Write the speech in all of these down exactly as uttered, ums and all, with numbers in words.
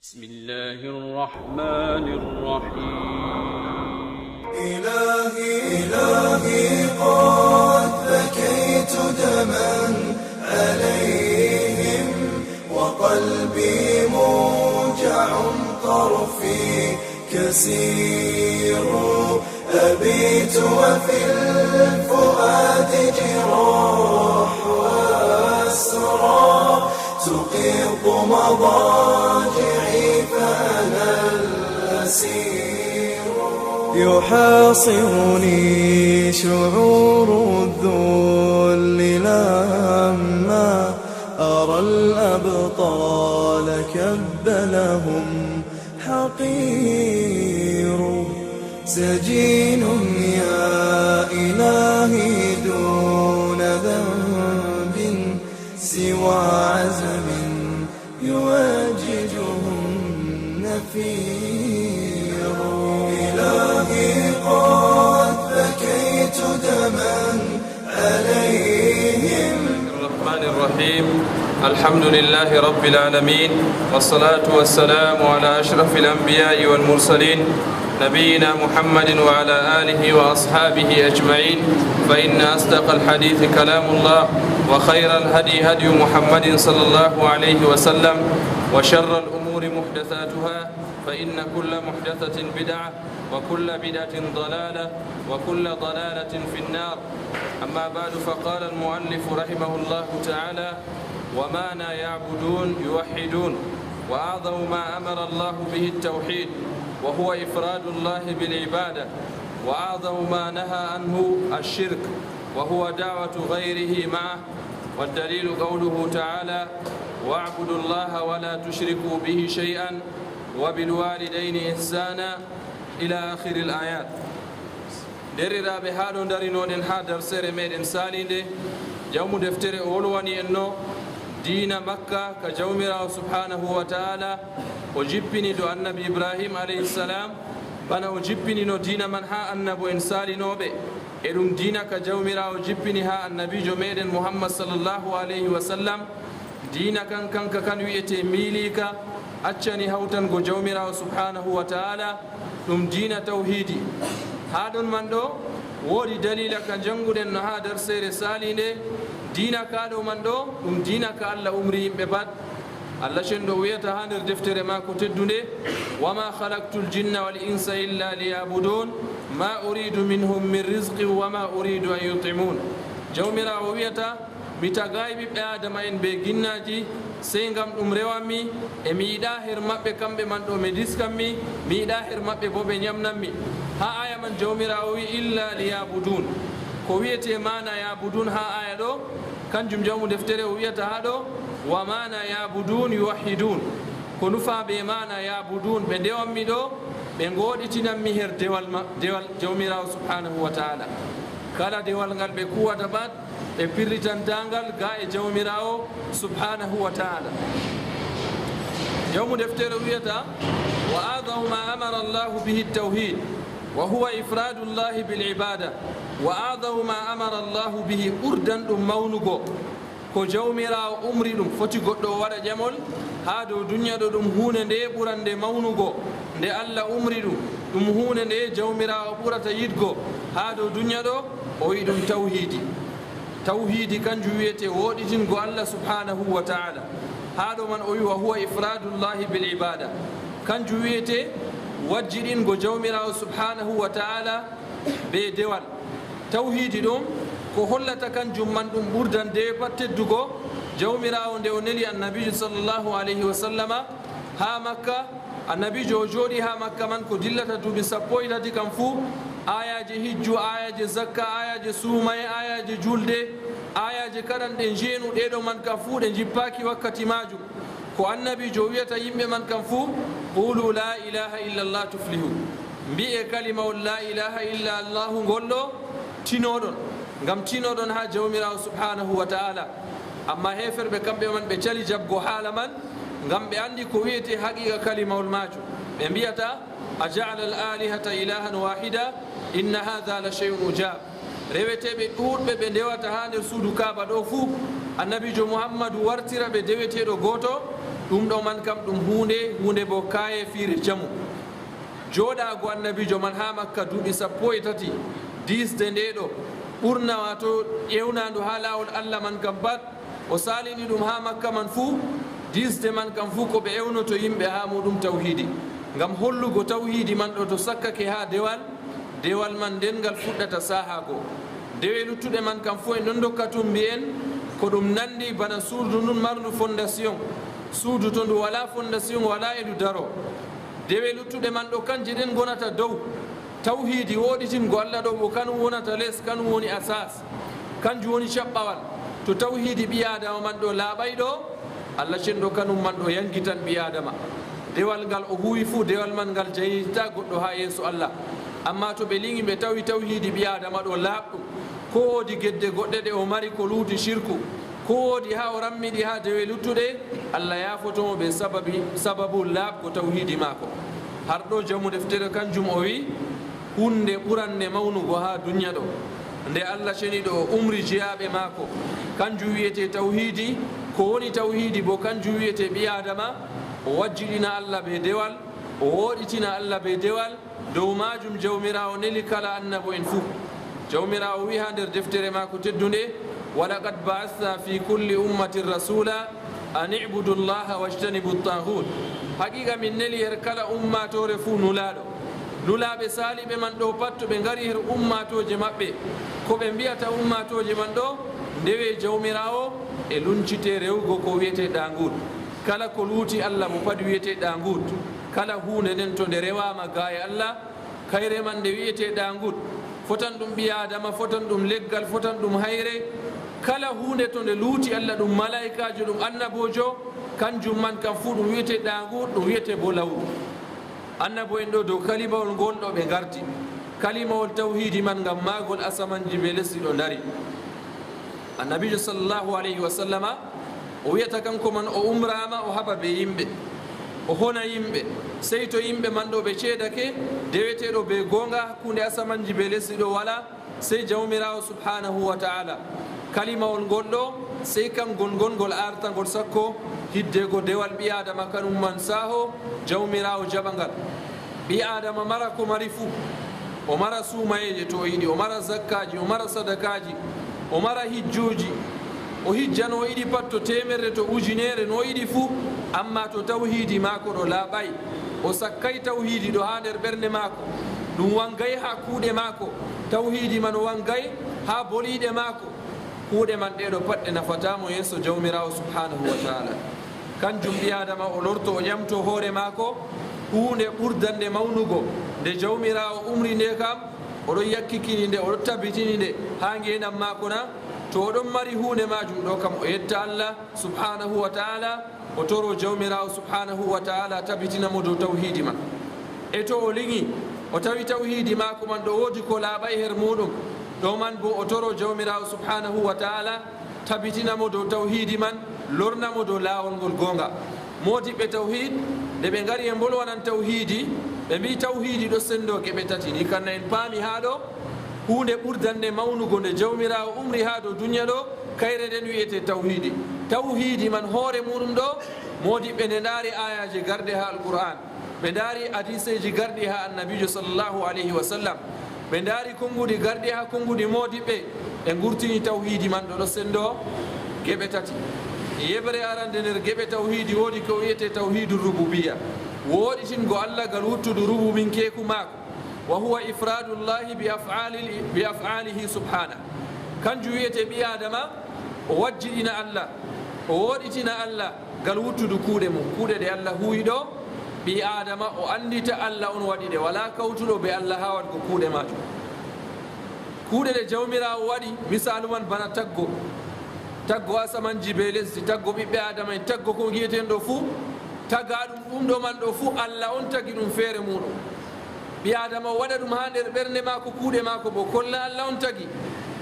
بسم الله الرحمن الرحيم. إلهي، إلهي، قد بكيت دما عليهم، وقلبي موجع، طرفي كسير. أبيت وفي الفؤاد جراح وأسرى، تقيض مضاجعي فأنا الأسير. يحاصرني شعور الذل لما أرى الأبطال كبلهم حقير. سجين يا إلهي دون ذنب سوى عزم يواجههم نفير. إلهي قد بكيت دما عليهم. الرحمن الرحيم. الحمد لله رب العالمين، والصلاة والسلام على أشرف الأنبياء والمرسلين، نبينا محمد وعلى آله وأصحابه أجمعين، فإن أصدق الحديث كلام الله، وخير الهدي هدي محمد صلى الله عليه وسلم، وشر الأمور محدثاتها، فإن كل محدثة بدعة، وكل بدعة ضلالة، وكل ضلالة في النار. أما بعد، فقال المؤلف رحمه الله تعالى: ومعنى يعبدون يوحدون، وأعظم ما أمر الله به التوحيد، وهو إفراد الله بالعبادة، وأعظم ما نهى عنه الشرك، وهو دعوة غيره معه، والدليل قوله تعالى: واعبدوا الله ولا تشركوا به شيئا، وبالوالدين إحسانا، إلى آخر الآيات. Nderɗiraaɓe, haa ɗo ndarinoɗen haa darseere meɗen saaliinde, jawmu deftere o wolwani en no diina Makka ka Jawmiraawo subhaanahu wa ta'aala o jippini dow Annabi Ibrahim alayhi salaam, bana o jippini no diina man haa annabo'en saalinooɓe. E ɗum diina ka Jawmiraawo jippini haa Annabiijo meɗen Muhammad sallallahu alayhi wa sallam. Diina kan, kanka kan wi'ete miiliika, accani hawtango Jawmiraawo subhaanahu wa ta'aala, ɗum diina tawhiidi. Haa ɗon man ɗo, woodi daliila ka jannguɗen no haa darseere saaliinde. Diina ka ɗo man ɗo, ɗum diina ka Allah umri yimɓe pat. Allah cenɗo wi'ata haa nder deftere maako teddunde: وما خلقت الجن والإنس إلا ليعبدون، ما أريد منهم من رزق وما أريد أن يطعمون. Jawmiraawo wi'ata, Mi tagaayi ɓiɓɓe Aadama'en bee ginnaaji, sey ngam ɗum rewanmi, e mi yiɗaa her maɓɓe kamɓe man ɗo ɓe ndiskanmi, mi yiɗaa her maɓɓe boo ɓe nyamnanmi. Haa aaya man Jawmiraawo wi'i, إلا ليعبدون. Ko wi'ete maana ya'budun haa aaya ɗo, kanjum jawmu deftere o wi'ata haa ɗo, ومعنى يعبدون يوحدون. Ko nufaa bee maana ya'budun, ɓe ndewanmi ɗo, ɓe ngooɗitinanmi her dewal ma-, dewal Jawmiraawo subhaanahu wa ta'aala. Kala dewal ngal ɓe kuuwata pat, ɓe pirritantaa ngal gaa e Jawmiraawo subhaanahu wa ta'aala. Jawmu deftere wi'ata: وأعظم ما أمر الله به التوحيد، وهو إفراد الله بالعبادة، وأعظم ما أمر الله به، ɓurdanɗum mawnugo ko Jawmiraawo umri ɗum, foti goɗɗo o waɗa ƴamol haa dow dunya ɗo, ɗum huunde nde ɓurande mawnugo, nde Allah umri ɗum, ɗum huunde nde Jawmiraawo ɓurata yiɗgo haa dow dunya ɗo, o wi'i ɗum tawhiidi. Tawhiidi kanjum wi'ete wooɗitingo Allah subhaanahu wa ta'aala. Haa ɗo man o wi'i: وهو إفراد الله بالعبادة. Kanjum wi'ete wajjiɗingo Jawmiraawo subhaanahu wa ta'aala bee dewal. Tawhiidi ɗum, ko hollata kanjum man ɗum ɓurdan dewe pat teddugo. Jawmiraawo nde o neli Annabiijo sallallahu alayhi wa sallama haa Makka, Annabiijo o jooɗi haa Makka man ko dillata duuɓi sappo e tati kam fuu, aayaaje hijju, aayaaje zakka, aayaaje suumaye, aayaaje juulde, aayaaje kaɗanɗe njeenu, ɗee ɗo man kam fuu ɗe njippaaki wakkati maajum. Ko Annabiijo wi'ata yimɓe man kam fuu: قولوا لا إله إلا الله تفلحوا. Mbi'e kalimawol لا إله إلا الله ngol ɗo, tinooɗon, ngam tinooɗon haa Jawmiraawo subhaanahu wa ta'aala. Ammaa heeferɓe kamɓe man ɓe cali jaɓgo haala man, ngam ɓe anndi ko wi'ete haqiiqa kalimawol maajum. Ɓe mbi'ata: أجعل الآلهة إلها واحدا إن هذا لشيء عجاب. Reweteeɓe ɗuuɗɓe ɓe ndewata haa nder suudu Kaaba ɗo fuu, Annabiijo Muhammadu wartira ɓe deweteeɗo gooto, Ɗum ɗo man kam ɗum huunde, huunde boo kaayeefiire jamu. Jooɗaago annabiijo man haa Makka duuɓi sappo e tati, diisde nde ɗo, ɓurna, waato ewnaandu haa laawol Allah man kam pat, o saalini ɗum haa Makka man fuu, diisde man kam fuu ko ɓe ewnoto yimɓe haa muuɗum tawhiidi. Ngam hollugo tawhiidi man ɗo to sakkake haa dewal, dewal man nden ngal fuɗɗata saahaago. Dewe luttuɗe man kam fuu en ɗon ndokka tumbi en, ko ɗum nanndi bana suudu ndun marndu fondasiyoŋ, suudu to ndu walaa fondasiyoŋ, walaa e ndu daro. Dewe luttuɗe man ɗo kanje ɗen ngonata dow. Tawhiidi, woɗitingo Allah ɗo bo kanum wonata les, kanum woni asas. Kanjum woni caɓɓawal. To tawhiidi ɓii Aadama man ɗo laaɓay ɗo, Allah cenɗo kanum man ɗo yaŋgitan ɓii Aadama. Dewal ngal o huuwi fuu, dewal man ngal jaynitaa goɗɗo haa yeeso Allah. Ammaa to ɓe liŋi ɓe tawi tawhiidi ɓii Aadama ɗo laaɓɗum, ko woodi gedde goɗɗe ɗe o mari ko luuti cirku, ko woodi haa o rammiɗi haa dewe luttuɗe, Allah yaafoto mo bee sababi, sababu laaɓgo tawhiidi maako. Har ɗo jawmu deftere kanjum o wi'i, huunde ɓurannde mawnugo haa duniya ɗo, nde Allah ceniiɗo o umri jeyaaɓe maako, kanjum wi'etee tawhiidi. Ko woni tawhiidi boo? Kanjum wi'etee ɓii Aadama o wajjiɗina Allah bee dewal, o wooɗitina Allah bee dewal, dow maajum Jawmiraawo neli kala annabo'en fuu. Jawmiraawo wi'i haa nder deftere maako teddunde, "Wa laqad ba'asna fi kulli ummatin rasula an i'budu Allaha wajtanibu at-taghut." Haqiiqa min neli her kala ummaatoore fuu nulaaɗo. Nulaaɓe saaliiɓe man ɗo pat, to ɓe ngari her ummaatooje maɓɓe, ko ɓe mbi'ata ummaatooje man ɗo, ndewe Jawmiraawo, e luncite rewugo ko wi'etee ɗaaŋgut. Kala ko luuti Allah mo pat wi'etee ɗaaŋgut. Kala huunde nden to nde rewaama gaaya Allah, kayre man nde wi'etee ɗaaŋgut. Fotan ɗum ɓii Aadama, fotan ɗum leggal, fotan ɗum hayre. Kala huunde to nde luuti Allah, ɗum malaa'ikaajo, ɗum annaboojo, kanjum man kam fuu ɗum wi'etee ɗaaŋgut, ɗum wi'etee boo lawru. Annabo'en ɗo dow kalimawol ngol ɗo ɓe ngardi. Kalimawol tawhiidi man, ngam maagol asamanji bee lesdi ɗo ndari. Annabiijo sallallahu alayhi wa sallama, o wi'ata kanko man o umraama, o haɓa bee yimɓe, o hona yimɓe. Sey to yimɓe man ɗo ɓe ceedake, deweteeɗo bee gooŋga, hakkunde asamanji bee lesdi ɗo walaa, sey Jawmiraawo subhaanahu wa ta'aala. Kalimawol ngol ɗo, sey kaŋgol ngol, ngol aarta ngol sakko, hiddeko dewal ɓii Aadama kanum man saaho, Jawmiraawo jaɓa ngal. Ɓii Aadama mara ko mari fuu. O mara suumayeeje to o yiɗi, o mara zakkaaji, o mara sadakaaji, o mara hijjuuji. O hijja no o yiɗi pat, to teemerre, to ujineere, no o yiɗi fuu. Ammaa to tawhiidi maako ɗo laaɓaay, o sakkaay tawhiidi ɗo haa nder ɓernde maako, ɗum waŋgaay haa kuuɗe maako. Tawhiidi man waŋgaay haa boliiɗe maako. Kuuɗe man ɗe ɗo pat ɗe nafataa mo yeeso Jawmiraawo subhaanahu wa ta'aala. Kanjum ɓii Aadama o lorto, o ƴamto hoore maako huunde ɓurdannde mawnugo, nde Jawmiraawo umri nde kam, o ɗon yakkikini nde, o ɗon tabitini nde haa ngeendam maako na? To o ɗon mari huunde maajum ɗo kam, o yetta Allah subhaanahu wa ta'aala, o toro Jawmiraawo subhaanahu wa ta'aala tabitina mo dow tawhiidi man. E to o liŋi, o tawi tawhiidi maako man ɗo woodi ko laaɓaay her muuɗum, ɗo man boo o toro Jawmiraawo subhaanahu wa ta'aala tabitina mo dow tawhiidi man, lorna mo dow laawol ngol gooŋga. Moodiɓɓe tawhiid, nde ɓe ngari ɓe mbolwanan tawhiidi, ɓe mbi'i tawhiidi ɗo senndo geɓe tati. Ni kanna en paami haa ɗo, huunde ɓurdannde mawnugo nde Jawmiraawo umri haa dow duniya ɗo, kayre nden wi'etee tawhiidi. Tawhiidi man hoore muuɗum ɗo, moodiɓɓe nde ndaari aayaaje garɗe haa Alqur'aan. Ɓe ndaari hadiiseeji garɗi haa Annabiijo sallallahu alayhi wa sallam. Ɓe ndaari konnguɗi garɗi haa konnguɗi moodiɓɓe. Ɓe ngurtini tawhiidi man ɗo ɗo senndo geɓe tati. Yeɓre arande nder geɓe tawhiidi woodi ko wi'etee tawhiidu rububiyya. Wooɗitingo Allah ngal wuttudu rububinkeeku maako. Wa huwa ifraadullahi bi af'aalil-, bi af'aalihi subhaana. Kanjum wi'etee ɓii Aadama, o wajjiɗina Allah, o wooɗitina Allah, ngal wuttudu kuuɗe mum. Kuuɗe ɗe Allah huuwi ɗo, ɓii Aadama o anndita Allah on waɗi ɗe. Walaa kawtuɗo bee Allah haa waɗgo kuuɗe maajum. Kuuɗe ɗe Jawmiraawo waɗi, misaalu man bana taggo. Taggo asamanji bee lesdi, taggo ɓiɓɓe Aadama en, taggo ko ngi'eten ɗo fuu, tagaaɗum ɗum ɗo man ɗo fuu, Allah on tagi ɗum feere muuɗum. Ɓii Aadama o waɗa ɗum haa nder ɓernde maako, kuuɗe maako boo kolla Allah on tagi.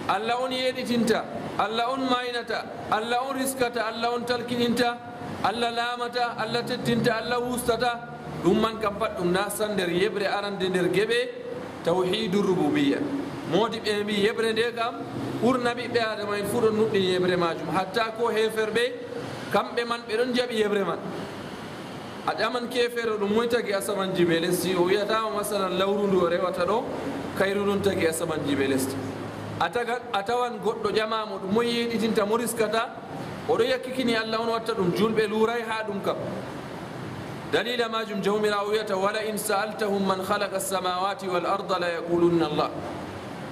Allah on yeeɗitinta, Allah on maaynata, Allah on riskata, Allah on talkininta, Allah laamata, Allah teddinta, Allah wustata. Ɗum man kam pat ɗum naastan nder yeɓre arande nder geɓe tawhiidu rububiyya. Moodiɓɓe ɓe mbi'i yeɓre nde kam, ɓurna ɓiɓɓe Aadama en fuu ɗon nuɗɗini yeɓre maajum, hatta koo heeferɓe, kamɓe man ɓe ɗon njaɓi yeɓre man. A ƴaman keefeero ɗum moy tagi asamanji bee lesdi, o wi'ata ma, masalan, lawru ndu o rewata ɗo, kayru ɗum tagi asamanji bee lesdi. A tagan, a tawan goɗɗo ƴama mo ɗum moy yeeɗitinta mo riskata, o ɗo yakkikini Allah on watta ɗum, juulɓe luuray haa ɗum kam. Daliila maajum Jawmiraawo wi'ata, "Wala in sa'altahum man khalaqa as-samawati wal arda la yaqulunna Allah."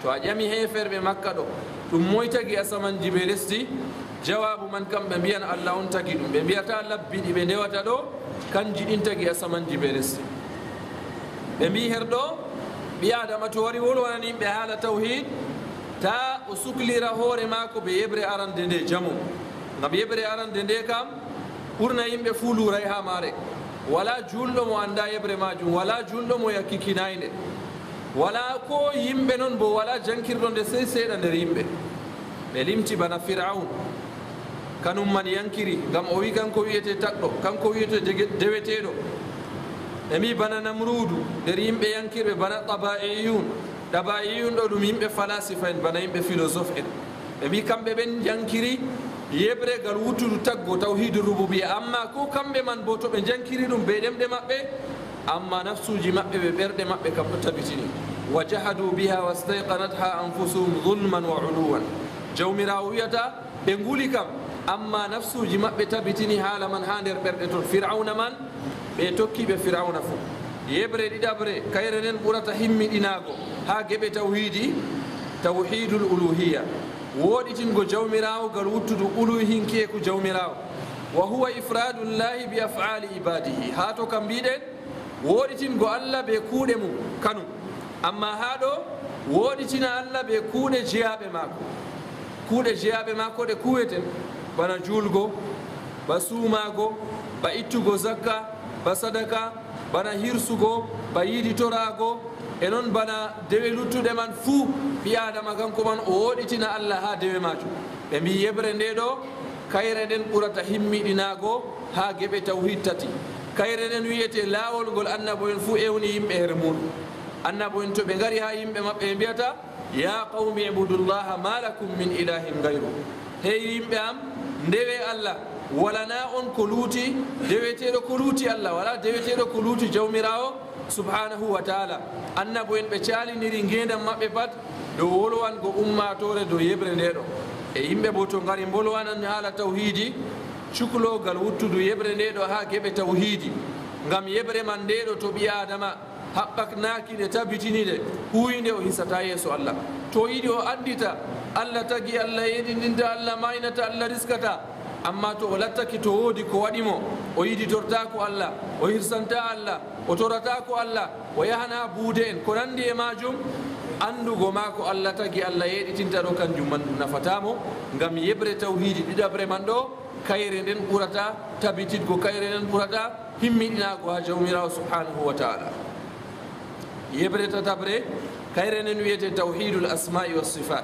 To a ƴami heeferɓe Makka ɗo, ɗum moy tagi asamanji bee lesdi? Jawaabu man kam ɓe mbi'an Allah on tagi ɗum. Ɓe mbi'ata labbi ɗi ɓe ndewata ɗo, kanji ɗin tagi asamanji bee lesdi. Ɓe mbi'i her ɗo, ɓii Aadama to wari wolwanani yimɓe haala tawhiid, taa o suklira hoore maako bee yeɓre arande nde jamo. Ngam yeɓre arande nde kam, ɓurna yimɓe fuu luuray haa maare. Walaa juulɗo mo anndaa yeɓre maajum, walaa juulɗo mo yakkikinaay nde. Walaa koo yimɓe non boo, walaa jankirɗo nde sey seeɗa nder yimɓe. Ɓe limti bana Fir'awn. Kanum man yankiri, ngam o wi'i kanko wi'ete tagɗo, kanko wi'ete dege-, deweteeɗo. Ɓe mbi'i bana Namruudu, nder yimɓe yankirɓe, bana Tabaa'i'iyun. Tabaa'i'iyun ɗo ɗum yimɓe falaasifa en, bana yimɓe filosof en. Ɓe mbi'i kamɓe ɓen jankiri yeɓre ngal wuttudu taggo tawhiidu rububiyya, ammaa koo kamɓe man boo to ɓe jankiri ɗum bee ɗemɗe maɓɓe, ammaa nafsuuji maɓɓe bee ɓerɗe maɓɓe kam ɗo tabitini. "Wa jahadu biha wastayqanatha anfusuhum zulman wa uluwan." Jawmiraawo wi'ata, ɓe nguli kam, ammaa nafsuuji maɓɓe tabitini haala man haa nder ɓerɗe ton. Fir'awna man, ɓe tokkiiɓe Fir'awna fuu. Yeɓre ɗiɗaɓre, kayre nden ɓurata himmiɗinaago haa geɓe tawhiidi, tawhiidul uluhiyya. Wooɗitingo Jawmiraawo ngal wuttudu uluhinkeeku Jawmiraawo. Wa huwa ifraadullahi bi af'aali ibaadihi. Haa to kam mbi'ɗen, wooɗitingo Allah bee kuuɗe mum, kanum. Ammaa haa ɗo, wooɗitina Allah bee kuuɗe jeyaaɓe maako. Kuuɗe jeyaaɓe maako ɗe kuuweten, bana juulgo, ba suumaago, ba ittugo zakka, ba sadaka, bana hirsugo, ba yiɗi toraago, e non bana dewe luttuɗe man fuu, ɓii Aadama kanko man o wooɗitina Allah haa dewe maajum. Ɓe mbi'i yeɓre nde ɗo, kayre nden ɓurata himmiɗinaago haa geɓe tawhiid tati. Kayre nden wi'ete laawol ngol annabo'en fuu ewni yimɓe her muuɗum. Annabo'en to ɓe ngari haa yimɓe maɓɓe ɓe mbi'ata, "Ya qawmi ibudullaha ma lakum min ilahin gayru." Hey yimɓe am, ndewe Allah, walana on ko luuti, deweteeɗo ko luuti Allah, walaa deweteeɗo ko luuti Jawmiraawo subhaanahu wa ta'ala. Annabo'en ɓe caaliniri ngeendam maɓɓe pat dow wolwango ummaatoore dow yeɓre nde ɗo. E yimɓe boo to ngari mbolwanan haala tawhiidi, cuklo ngal wuttudu yeɓre nde ɗo haa geɓe tawhiidi. Ngam yeɓre man nde ɗo to ɓii Aadama haɓɓaknaaki nde, tabitini nde, huuwi nde, o hisataa yeeso Allah. To o yiɗi o anndita Allah tagi, Allah yeeɗiɗinta, Allah maaynata, Allah riskata. Ammaa to o lattake to woodi ko waɗi mo, o yiɗitortaako Allah, o hirsantaa Allah, o torataako Allah, o yahan haa buude'en, ko nanndi e maajum, anndugo maako Allah tagi, Allah yeeɗiɗinta ɗo, kanjum man ɗum nafataa mo, ngam yeɓre tawhiidi ɗiɗaɓre man ɗo, kayre nden ɓurata tabititgo, kayre nden ɓurata himmiɗinaago haa Jawmiraawo subhaanahu wa ta'ala. Yeɓre tataɓre, kayre nden wi'ete tawhiidul asmaa'i was sifaat.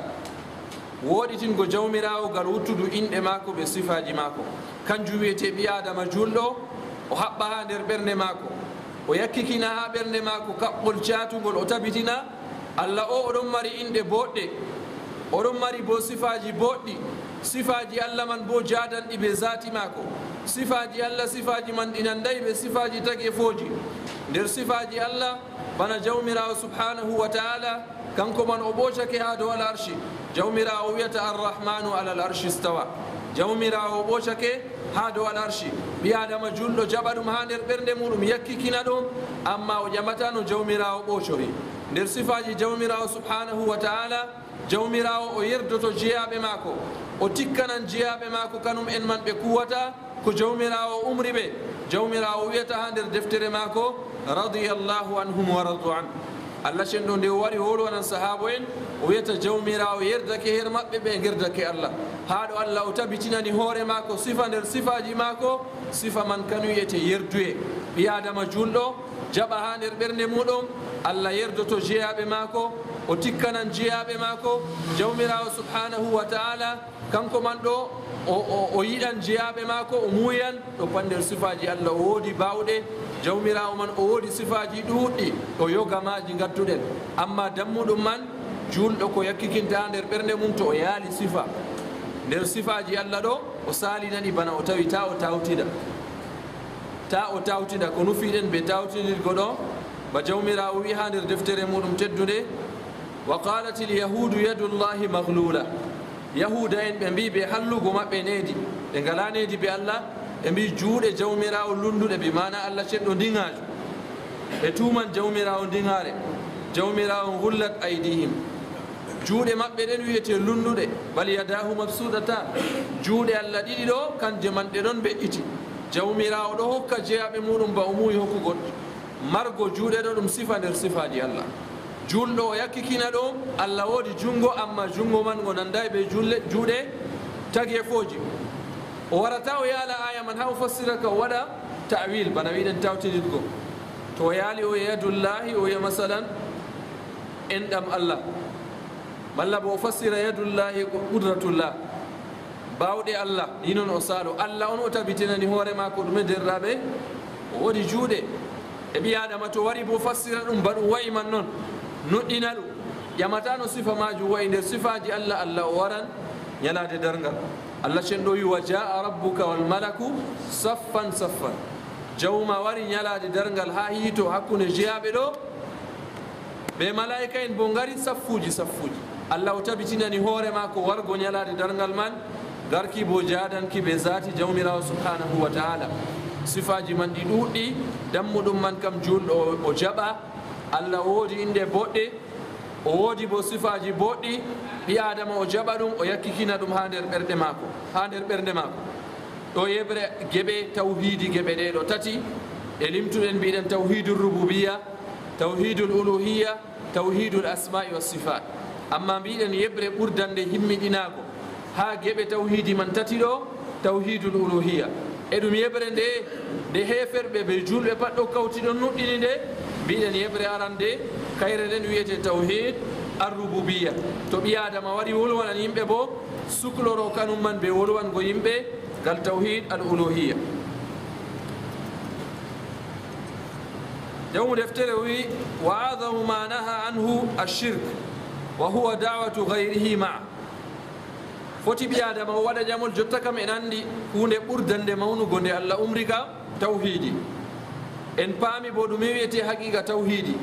Wooɗitingo Jawmiraawo ngal wuttudu inɗe maako bee sifaaji maako. Kanjum wi'ete ɓii Aadama juulɗo, o haɓɓa haa nder ɓernde maako, o yakkikina haa ɓernde maako kaɓɓol caatungol, o tabitina, Allah o, o ɗon mari inɗe booɗɗe, o ɗon mari boo sifaaji booɗɗi. Sifaaji Allah man boo jaadanɗi bee zaati maako. Sifaaji Allah, sifaaji man ɗi nanday bee sifaaji tageefooji. Nder sifaaji Allah, bana Jawmiraawo subhaanahu wa ta'ala, kanko man o ɓoocake haa dow al-arshi. Jawmiraawo wi'ata, "Ar-Rahmaanu alal arshi istawa." Jawmiraawo o ɓoocake haa dow al-arshi. Ɓii Aadama juulɗo jaɓa ɗum haa nder ɓernde muuɗum, yakkikina ɗum, ammaa o ƴamataa no Jawmiraawo ɓoocori. Nder sifaaji Jawmiraawo subhaanahu wa ta'ala, Jawmiraawo o yerdoto jeyaaɓe maako, o tikkanan jeyaaɓe maako, kanum en man ɓe kuuwata ko Jawmiraawo umri ɓe. Jawmiraawo wi'ata haa nder deftere maako, "Radiyallahu anhum wa radu an." Allah cenɗo nde o wari wolwanan sahaabo en, o wi'ata Jawmiraawo yerdake her maɓɓe, ɓe ngerdake Allah. Haa ɗo Allah o tabitinani hoore maako sifa nder sifaaji maako, sifa man kan wi'ete yerduye. Ɓii Aadama juulɗo jaɓa haa nder ɓernde muuɗum, Allah yerdoto jeyaaɓe maako, o tikkanan jeyaaɓe maako. Jawmiraawo subhaanahu wa ta'ala, kanko man ɗo, o, o, o yiɗan jeyaaɓe maako, o muuyan. Ɗo pat nder sifaaji Allah, o woodi baawɗe. Jawmiraawo man o woodi sifaaji ɗuuɗɗi, o yoga maaji ngadduɗen. Ammaa dammuɗum man, juulɗo ko yakkikinta nder ɓernde mum to o yaali sifa. Nder sifaaji Allah ɗo, o saalinani bana o tawi taa o tawtida. Taa o tawtida. Ko nufiɗen bee tawtidirgo ɗo, ba Jawmiraawo wi'i haa nder deftere muuɗum teddunde, "Wa qaalatil yahuudu yadullaahi maglula." Yahuuda'en ɓe mbi'i bee hallugo maɓɓe needi, ɓe ngalaa needi bee Allah, ɓe mbi'i juuɗe Jawmiraawo lunnduɗe, bi maana Allah cenɗo ndiŋaajo. Ɓe tuuman Jawmiraawo ndiŋaare, Jawmiraawo ngullat aydiihim. Juuɗe maɓɓe ɗen wi'ete lunnduɗe, "Bal yadaahu mabsuutatan." Juuɗe Allah ɗiɗi ɗo, kanje man ɗe ɗon mbe'iti. Jawmiraawo ɗo hokka jeyaaɓe muuɗum ba o muuyi hokkugo. Margo juuɗe ɗo ɗum sifa nder sifaaji Allah. Juulɗo o yakkikina ɗum, Allah woodi junngo, ammaa junngo man ngo nandaay bee juulle, juuɗe tageefooji. O warata o yaala aaya man haa o fassira ka o waɗa ta'wil, bana wi'ɗen tawtinirgo. To o yaali o yadullahi, o wi'a masalan, enɗam Allah. Malla bo o fassira yadullahi qudratullah. Baawɗe Allah, ni non o saalo. Allah on o tabitinani hoore maako ɗume, derraaɓe? O woodi juuɗe. E ɓii Aadama to wari bo fassira ɗum ba ɗum wa'i man non, nuɗɗina ɗum, ƴamata no sifa maajum wa'i nder sifaaji Allah. Allah o waran nyalaade darngal. Allah cenɗo wi, "Wa jaa'a rabbuka wal malaku saffan saffan." Jawma wari nyalaade darngal haa hiito hakkunde jeyaaɓe ɗo. Be malaa'ika'en boo ngari saffuuji saffuuji. Allah o tabitinani hoore maako wargo nyalaade darngal man, garki boo jaadanki bee zaati Jawmiraawo subhaanahu wa ta'aala. Sifaaji man ɗi ɗuuɗɗi, dammuɗum man kam juulɗo o, o jaɓa. Allah o woodi inɗe boɗɗe, o woodi boo sifaaji boɗɗi, ɓii Aadama o jaɓa ɗum, o yakkikina ɗum haa nder ɓerɗe maako, haa nder ɓernde maako. Ɗo yeɓre geɓe tawhiidi geɓe ɗe ɗo tati, e limtuɗen mbi'ɗen tawhiidul rububiyya, tawhiidul uluhiyya, tawhiidul asmaa'i was sifaat. Ammaa mbi'ɗen yeɓre ɓurdannde himmiɗinaago haa geɓe tawhiidi man tati ɗo, tawhiidul uluhiyya. E ɗum yeɓre nde, nde heeferɓe be juulɓe pat ɗo kawti ɗon nuɗɗini nde, mbi'ɗen yeɓre arande, kayre nden wi'ete tawhiid ar-rububiyya. To ɓii Aadama wari wolwanan yimɓe boo, sukloro kanum man be wolwango yimɓe ngal tawhiid al-uluhiyya. Jawmu deftere o wi'i, "Wa a'zamu ma naha anhu ash-shirk, wa huwa da'watu ghayrihi ma'a." Foti ɓii Aadama o waɗa ƴamol, jotta kam en anndi huunde ɓurdannde mawnugo nde Allah umri ka tawhiidi. En paami boo ɗume wi'ete haqiiqa tawhiidi.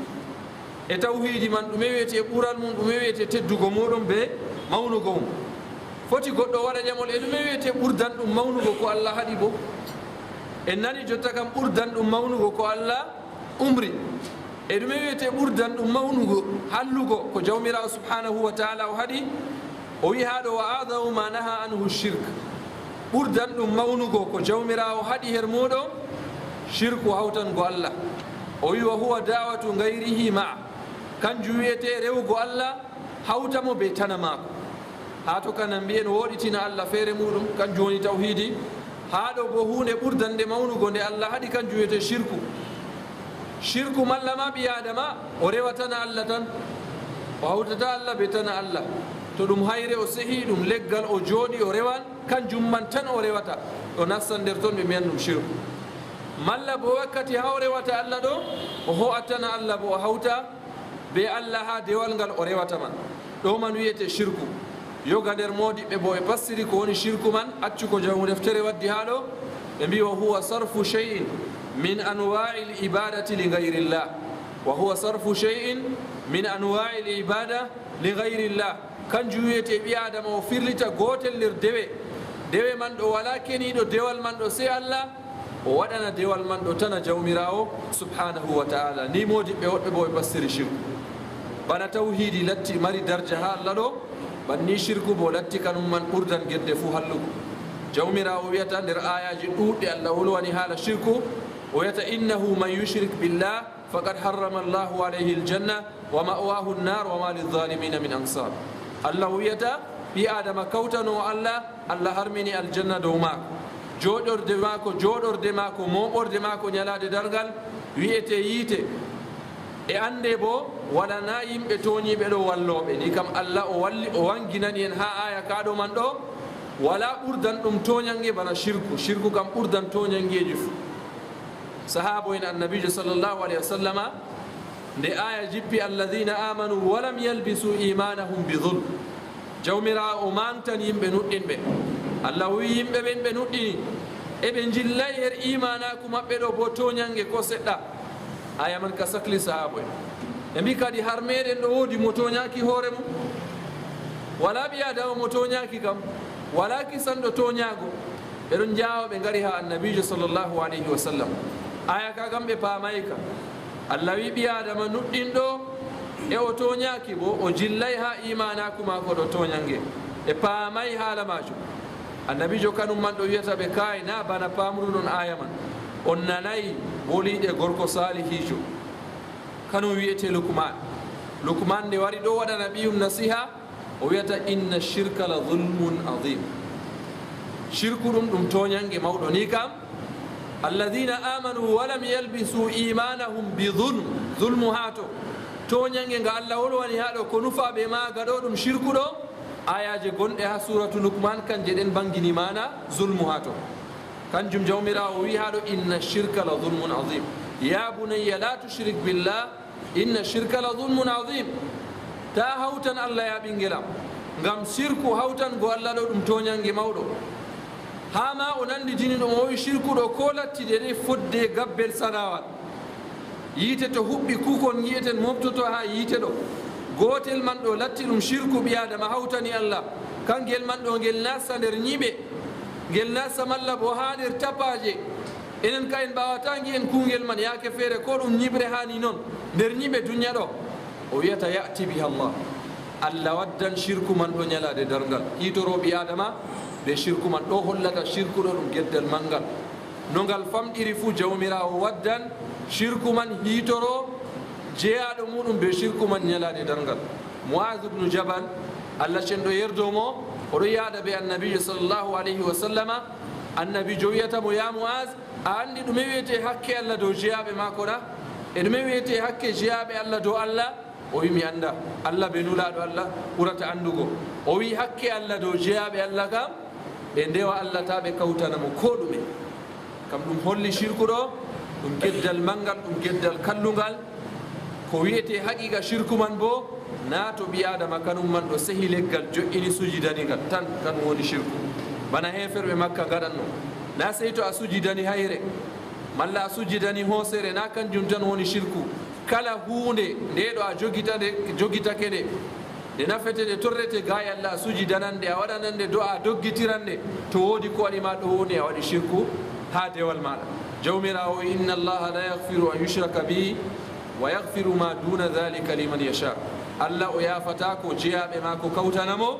E tawhiidi man, ɗume wi'ete ɓural mum, ɗume wi'ete teddugo muuɗum be mawnugo mum? Foti goɗɗo waɗa ƴamol, e ɗume wi'ete ɓurdanɗum mawnugo ko Allah haɗi boo? En nani jotta kam ɓurdanɗum mawnugo ko Allah umri. E ɗume wi'ete ɓurdanɗum mawnugo, hallugo ko Jawmiraawo subhaanahu wa ta'aala o haɗi? O wi'i haa ɗo, "Wa a'zamu ma naha anhu shirk." Ɓurdanɗum mawnugo ko Jawmiraawo haɗi her muuɗum, shirku, hawtango Allah. O wi'i, "Wa huwa da'watu ghayrihi ma'a." Kanjum wi'ete rewugo Allah, hawta mo be tana maako. Haa to kana mbi'en woɗitina Allah feere muuɗum, kanjum woni tawhiidi. Haa ɗo boo huunde ɓurdannde mawnugo nde Allah haɗi, kanjum wi'ete shirku. Shirku malla ma ɓii Aadama o rewatana Allah tan, o hawtata Allah be tana Allah. To ɗum hayre o sehi, ɗum leggal o jooɗi o rewan, kanjum man tan o rewata, o nastan nder ton, ɓe mbi'an ɗum shirku. Malla boo wakkati haa o rewata Allah ɗo, o ho'atana Allah boo, o hawta be Allah haa dewal ngal o rewata man. Ɗo man wi'ete shirku. Yoga nder moodiɓɓe boo ɓe passiri ko woni shirku man, accu ko jawmu deftere waddi haa ɗo, ɓe mbi'i, "Wa huwa sarfu shay'in min anwa'il ibadati li ghayrillah." Wa huwa sarfu shay'in min anwa'il ibada li ghayrillah. Kanjum wi'ete ɓii Aadama o firlita gootel nder dewe. Dewe man ɗo walaa keniiɗo dewal man ɗo sey Allah, o waɗana dewal man ɗo tana Jawmiraawo subhaanahu wa ta'aala. Ni moodiɓɓe woɗɓe boo ɓe passiri shirku. Bana tawhiidi latti mari darja haa Allah ɗo, banni shirku boo latti kanum man ɓurdan gedde fuu hallugo. Jawmiraawo wi'ata nder aayaaji ɗuuɗɗi Allah wolwani haala shirku, o wi'ata, "Innahu man yushrik billah faqad harrama Allahu alayhi aljanna wa ma'wahu an-nar wa ma lizzalimina min ansar." Allah o wi'ata, ɓii Aadama kawtano Allah, Allah harmini aljanna dow maako. Jooɗorde maako, jooɗorde maako, mooɓorde maako nyalaade darngal wi'ete yiite. E annde boo, walana yimɓe toonyiiɓe ɗo wallooɓe. Ni kam Allah o walli, o wanginani en haa aaya kaaɗo man ɗo, walaa ɓurdan ɗum tooɲannge bana shirku. Shirku kam ɓurdan tooɲanngeeji fuu. Sahaabo'en Annabiijo sallallahu alayhi wa sallama, nde aaya jippi, "Alladhina amanu wa lam yalbisu imanahum bi dhulm." Jawmiraawo o maŋgtan yimɓe nuɗɗinɓe. Allah wi'i yimɓe ɓen ɓe nuɗɗini, E ɓe njillay her iimaanaaku maɓɓe ɗo boo tooɲannge koo seɗɗa. Aaya man ka sakli sahaabo'en. Ɓe mbi kadi, har meeɗen ɗo woodi mo tooɲaaki hoore mum? Walaa ɓii-aadama mo tooɲaaki kam. Walaa kisanɗo tooɲaago. Ɓe ɗon njaawa, ɓe ngari haa Annabiijo sallallahu alayhi wa sallam. Aaya ka kam ɓe paamaay ka. Allah wi'i ɓii-aadama nuɗɗinɗo e o tooɲaaki boo, o jillay haa iimaanaaku maako ɗo tooɲannge. Ɓe paamaay haala maajum. Annabiijo kanum man ɗo wi'ata ɓe, kaay, naa bana paamruɗon aaya man. On nanaay boliiɗe gorko saalihiijo. Kanum wi'etee Lukman. Lukman nde wari ɗo waɗana ɓiyum nasiha, o wi'ata, "Inna shirka la zulmun azim." Shirku ɗum, ɗum tooɲannge mawɗo ni kam. "Alladhina amanu wa lam yalbisu imanahum bi zulm." Zulmu haa to. Tooɲannge nga Allah wolwani haa ɗo, ko nufaa bee maaga ɗo, ɗum shirku ɗo. Aayaaje gonɗe haa suuratu Lukman, kanje ɗen mbaŋgini maana zulmu haa to. Kanjum Jawmiraawo wi'i haa ɗo, "Inna shirka la zulmun azim. Ya bunayya la tushrik billah, inna shirka la zulmun azim." Taa hawtan Allah, ya ɓiŋngel am, ngam shirku, hawtango Allah ɗo, ɗum tooɲannge mawɗo. Haa ma o nannditini ɗum, o wi'i, shirku ɗo, ko latti de, de fodde gabbel sanawal. Yiite to huɓɓi, kuukon ngi'eten mooɓtoto haa yiite ɗo. Gootel man ɗo latti ɗum shirku, ɓii-aadama hawtani Allah. Kangel man ɗo, ngel nasta nder nyiɓe. Ngel nasta malla boo haa nder tapaaje. Enen ka en mbaawataa ngi'en kuungel man, yaake feere ko ɗum nyiɓre haa ni non. Nder nyiɓe dunya ɗo. O wi'ata, "Ya'ti biha Allah." Allah waddan shirku man ɗo nyalaade darngal. Hiitoro ɓii-aadama bee shirku man ɗo hollata shirku ɗo ɗum geddal manngal. No ngal famɗiri fuu, Jawmiraawo waddan shirku man hiitoro jeyaaɗo muuɗum bee shirku man nyalaade darngal. Mu'az ibnu Jabal, Allah cenɗo yerdo mo, o ɗo yaada bee Annabiijo sallallahu alayhi wa sallama. Annabiijo wi'ata mo, "Ya Mu'az, a anndi ɗume wi'etee hakke Allah dow jeyaaɓe maako na? E ɗume wi'etee hakke jeyaaɓe Allah dow Allah?" O wi'i, "Mi anndaa." Allah bee Nulaaɗo Allah ɓurata anndugo. O wi'i, hakke Allah dow jeyaaɓe Allah kam, ɓe ndewa Allah, taa ɓe kawtana mo koo ɗume. Kam ɗum holli shirku ɗo, ɗum geddal manngal, ɗum geddal kallungal. Ko wi'etee haqiiqa shirku man boo, naa to ɓii-aadama kanum man ɗo sehi leggal, jo'ini sujidani ngal tan, kanum woni shirku. Bana heeferɓe Makka ngaɗanno. Naa sey to a sujidani hayre, malla a sujidani hooseere, naa kanjum tan woni shirku. Kala huunde nde ɗo a jogita nde, jogitake nde, nde nafete, nde torrete, gaa e Allah, a sujidanan nde, a waɗanan nde do'a, a doggitiran nde, to woodi ko waɗi ma, ɗo woni a waɗi shirku haa dewal maaɗa. Jawmiraawo, "Inna Allaha la yaghfiru an yushraka bihi wa yaghfiru ma duna dhalika liman yasha." Allah o yaafataa ko jeyaaɓe maako kawtana mo,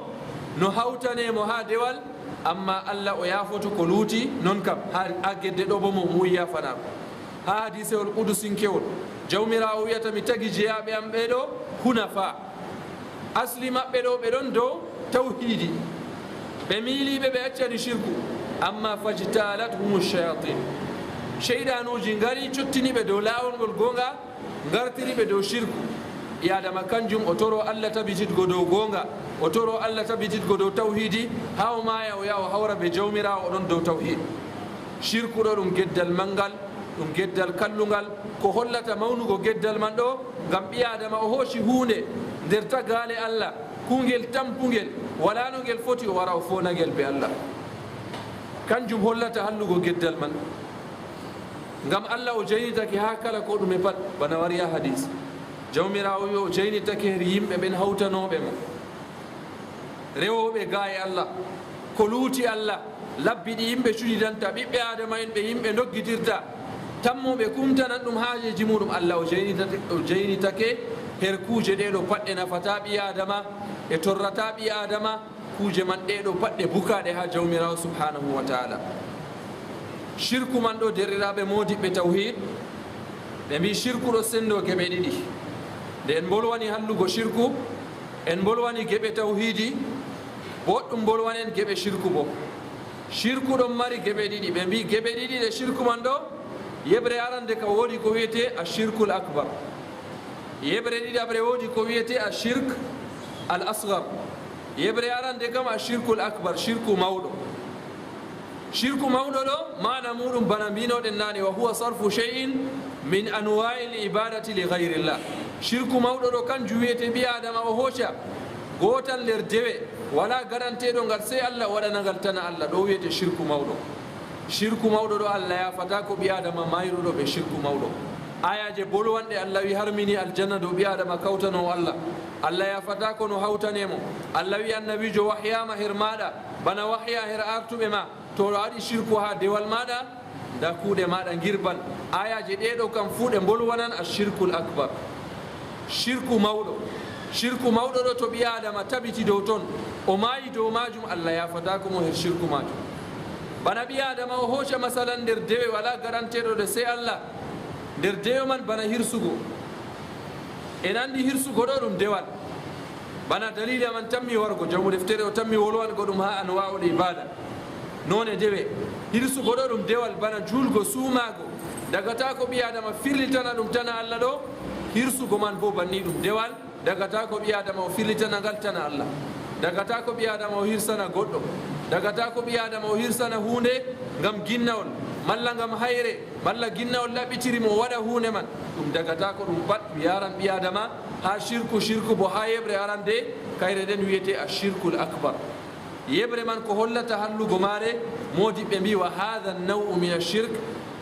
no hawtane mo haa dewal, ammaa Allah o yaafoto ko luuti non kam, haa, haa gedde ɗo boo mo, mo yaafanaako. Haa hadiisewol qudusinkewol, Jawmiraawo wi'ata, "Mi tagi jeyaaɓe am ɓee ɗo hunafa." Asli maɓɓe ɗo, ɓe ɗon dow tawhiidi. Ɓe miiliiɓe, ɓe accani shirku. Ammaa fajtalathumu shayatin. Seyɗanuuji ngari, cottini ɓe dow laawol ngol goonga, ngartiri ɓe dow shirku. Ɓii-aadama kanjum, o toro Allah tabititgo dow goonga, o toro Allah tabititgo dow tawhiidi, haa o maaya, o yaha o hawra bee Jawmiraawo, o ɗon dow tawhiid. Shirku ɗo ɗum geddal manngal, ɗum geddal kallungal, ko hollata mawnugo geddal man ɗo, ngam ɓii-aadama o hooci huunde nder tagaale Allah, kuungel tampungel, walaa no ngel foti, o wara o foonda ngel bee Allah. Kanjum hollata hallugo geddal man. Ngam Allah o jaynitake haa kala ko ɗume pat, bana wari haa hadiis. Jawmiraawo wi'i o jaynitake her yimɓe ɓen hawtanooɓe mo. Rewooɓe gaa e Allah, ko luuti Allah, labbi ɗi yimɓe cujidanta, ɓiɓɓe Aadama'en ɓe yimɓe ndoggitirta, tammo ɓe kumtanan ɗum haajeeji muuɗum. Allah o jaynitate-, o jaynitake her kuuje ɗe ɗo pat ɗe nafataa ɓii Aadama, ɗe torrataa ɓii Aadama, kuuje man ɗe ɗo pat ɗe bukaaɗe haa Jawmiraawo subhaanahu wa ta'aala. Shirku man ɗo, derɗiraaɓe moodiɓɓe tawhiid, ɓe mbi'i shirku ɗo senndo geɓe ɗiɗi. Nde en mbolwani hallugo shirku, en mbolwani geɓe tawhiidi, boɗɗum mbolwanen geɓe shirku boo. Shirku ɗon mari geɓe ɗiɗi. Ɓe mbi'i geɓe ɗiɗi ɗe shirku man ɗo, yeɓre arande kam woodi ko wi'etee ashirkul akbar. Yeɓre ɗiɗaɓre woodi ko wi'etee ashirk al asgar. Yeɓre arande kam ashirkul akbar, shirku mawɗo. Shirku mawɗo ɗo, maana muuɗum bana mbinoɗen naane, wa huwa sarfu shay'in min anwa'il ibadati li ghayrillah. Shirku mawɗo ɗo, kanjum wi'etee ɓii Aadama o hooca gootal nder dewe, walaa garanteeɗo ngal sey Allah, o waɗana ngal tana Allah, ɗo wi'etee shirku mawɗo. Shirku mawɗo ɗo, Allah yaafataako ɓii-Aadama mayruɗo bee shirku mawɗo. Aayaaje bolwanɗe, Allah wi'i harmini aljanna dow ɓii-Aadama kawtanoowo Allah. Allah yaafataako no hawtane mo. Allah wi'i annabiijo wahyaama her maaɗa, bana wahya her aartuɓe ma. To a waɗi shirku haa dewal maaɗa, ndaa kuuɗe maaɗa ngirban. Aayaaje ɗe ɗo kam fuu ɗe mbolwanan ashirkul akbar. Shirku mawɗo. Shirku mawɗo ɗo, to ɓii-Aadama tabiti dow ton, o maayi dow maajum, Allah yaafataako mo her shirku maajum. Bana ɓii-Aadama o hooca masalan nder dewe, walaa garanteeɗo ɗe sey Allah. Nder dewe man bana hirsugo. En anndi hirsugo ɗo ɗum dewal. Bana daliila man tammi wargo, jawmu deftere o tammi wolwango ɗum haa anwaa'ul ibaada. Noone dewe. Hirsugo ɗo ɗum dewal bana juulgo, suumaago. Dagataako ɓii-Aadama firlitana ɗum tana Allah ɗo, hirsugo man boo banni ɗum dewal. Dagataako ɓii-Aadama o firlitana ngal tana Allah. Dagataako ɓii-Aadama o hirsana goɗɗo. Dagataako ɓii-Aadama o hirsana huunde ngam ginnawol, malla ngam hayre, malla ginnawol ɗaɓɓitiri mo o waɗa huunde man. Ɗum dagataako, ɗum pat mi yaran ɓii-Aadama haa shirku, shirku boo haa yeɓre arande, kayre nden wi'ete ashirkul akbar. Yeɓre man ko hollata hallugo maare, moodiɓɓe mbi'i, "Wa haadha naw'u mina shirk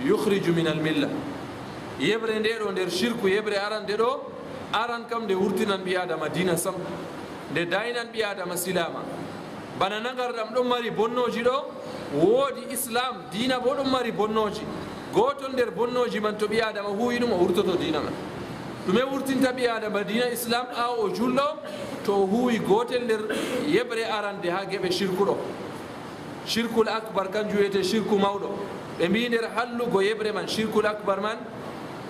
yukhriju minal milla." Yeɓre nde ɗo nder shirku, yeɓre arande ɗo, aran kam nde wurtinan ɓii-Aadama diina sam. Nde daynan ɓii-Aadama silaama. Bana nagarɗam ɗon mari bonnooji ɗo, woodi Islaam, diina boo ɗon mari bonnooji. Gootol nder bonnooji man, to ɓii-Aadama huuwi ɗum, o wurtoto diina man. Ɗume wurtinta ɓii-Aadama diina Islaam ɓaawo o juulɗo? To o huuwi gootel nder yeɓre arande haa geɓe shirku ɗo. Shirkul akbar, kanjum wi'ete shirku mawɗo. Ɓe mbi'i nder hallugo yeɓre man, shirkul akbar man,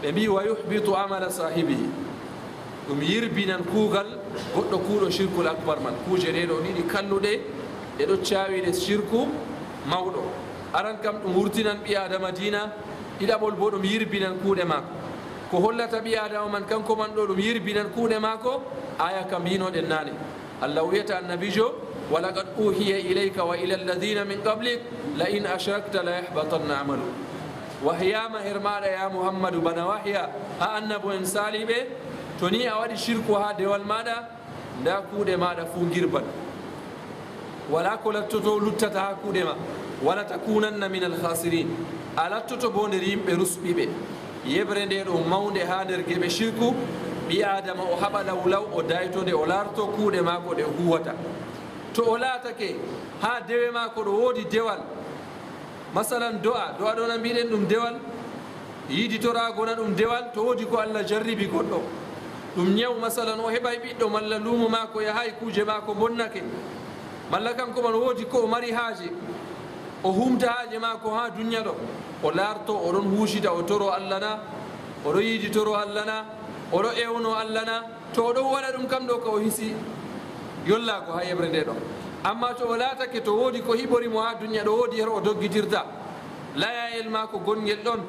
ɓe mbi'i, "Wa yuhbitu amala saahibihi." Ɗum yirbinan kuugal goɗɗo kuuɗo shirkul akbar man. Kuuje ɗe ɗo ɗiɗi kalluɗe, ɗe ɗo caawi ɗe shirku mawɗo. Aran kam ɗum wurtinan ɓii-Aadama diina, ɗiɗaɓol boo ɗum yirbinan kuuɗe maako. Ko hollata ɓii-Aadama man kanko man ɗo ɗum yirbinan kuuɗe maako, aaya kam yinoɗen naane. Allah wi'ata annabiijo, "Wa laqad uhiya ilayka wa ila alladhina min qablik la in ashrakta la yahbatanna amaluk." Wahyaama her maaɗa, ya Muhammadu, bana wahya haa annabo'en saaliiɓe, to ni a waɗi shirku haa dewal maaɗa, ndaa kuuɗe maaɗa fuu ngirban. Walaa ko lattoto luttata haa kuuɗe ma. "Wa la takunanna minal khasirin." A lattoto boo nder yimɓe rusɓiiɓe. Yeɓre nde ɗo mawnde haa nder geɓe shirku, ɓii-Aadama o haɓa law law, o dayto nde, o laarto kuuɗe maako ɗe huuwata. To o laatake haa dewe maako ɗo woodi dewal, masalan do'a, do'a ɗo na mbi'ɗen ɗum dewal, yiiditoraago na ɗum dewal, to woodi ko Allah jarribi goɗɗo, ɗum nyawu, masalan o heɓaay ɓiɗɗo, malla luumo maako yahaay, kuuje maako mbonnake, malla kanko man woodi ko o mari haaje, o humta haaje maako haa dunya ɗo, o laarto, o ɗon huucita, o toro Allah na, o ɗo yiiditoro Allah na, o ɗo ewno Allah na, to o ɗon waɗa ɗum kam ɗo ka o hisi yollaago haa yeɓre nde ɗo. Ammaa to o laatake to woodi ko hiɓori mo haa dunya ɗo, woodi her o doggitirta, layayel maako gongel ɗon,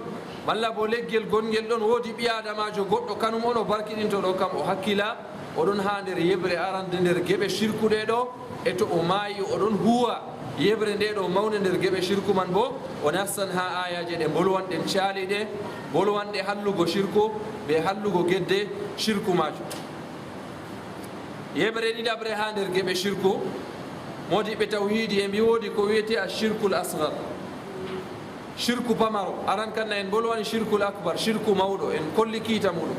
malla bo leggel gongel ɗon, woodi ɓii-Aadamaajo goɗɗo, kanum on o barkiɗinto ɗo kam, o hakkila, o ɗon haa nder yeɓre arande nder geɓe shirku ɗe ɗo, e to o maayi, o ɗon huuwa yeɓre nde ɗo mawnde nder geɓe shirku man bo, o nastan haa aayaaje ɗe mbolwanɗen caaliiɗe, mbolwanɗe hallugo shirku, be hallugo gedde shirku maajum. Yeɓre ɗiɗaɓre haa nder geɓe shirku, moodiɓɓe tawhiidi e mbi woodi ko wi'ete ashirkul asgar. Shirku pamaro, aran kanna en mbolwani shirkul akbar, shirku mawɗo, en kolli kiita muɗum.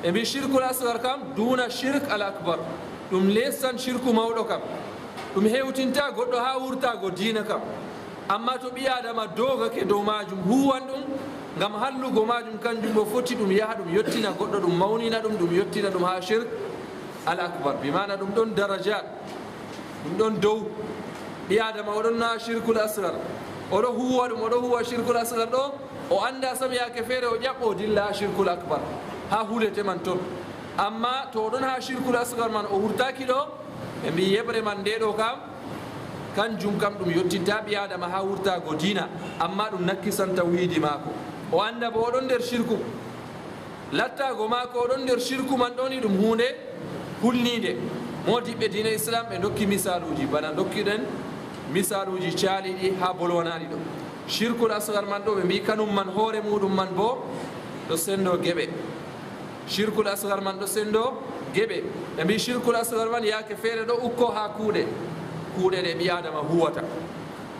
Ɓe mbi shirkul asgar kam, duna shirk al akbar. Ɗum lestan shirku mawɗo kam. Ɗum hewtinta goɗɗo haa wurtaago diina kam. Ammaa to ɓii Aadama doogake dow maajum, huuwan ɗum ngam hallugo maajum, kanjum boo foti ɗum yaha ɗum yottina goɗɗo, ɗum mawnina ɗum, ɗum yottina ɗum haa shirk al akbar. Bi maana ɗum ɗon darajat, ɗum ɗon dow. Ɓii Aadama o ɗon haa shirkul asgar. O ɗo huuwa ɗum, o ɗo huuwa shirkul asgar ɗo, o annda sam yaake feere o ƴaɓɓo, o dilla haa shirkul akbar, haa hulete man ton. Ammaa to o ɗon haa shirkul asgar man, o wurtaaki ɗo, ɓe mbi yeɓre man nde ɗo kam, kanjum kam ɗum yottinta ɓii Aadama haa wurtaago diina, ammaa ɗum nakkisan tawhiidi maako. O annda boo o ɗon nder shirku. Lattaago maako o ɗon nder shirku man ɗoni ɗum huunde hulniinde. Moodiɓɓe diina Islam ɓe ndokki misaaluuji, bana ndokkiɗen misaaluuji caaliiɗi haa bolwanaaɗi ɗo. Shirkul asgar man ɗo, ɓe mbi kanum man hoore muuɗum man boo ɗo sendo geɓe. Shirkul asgar man ɗo sendo geɓe. Ɓe mbi shirkul asgar man yaake feere ɗo ukko haa kuuɗe, kuuɗe ɗe ɓii Aadama huuwata.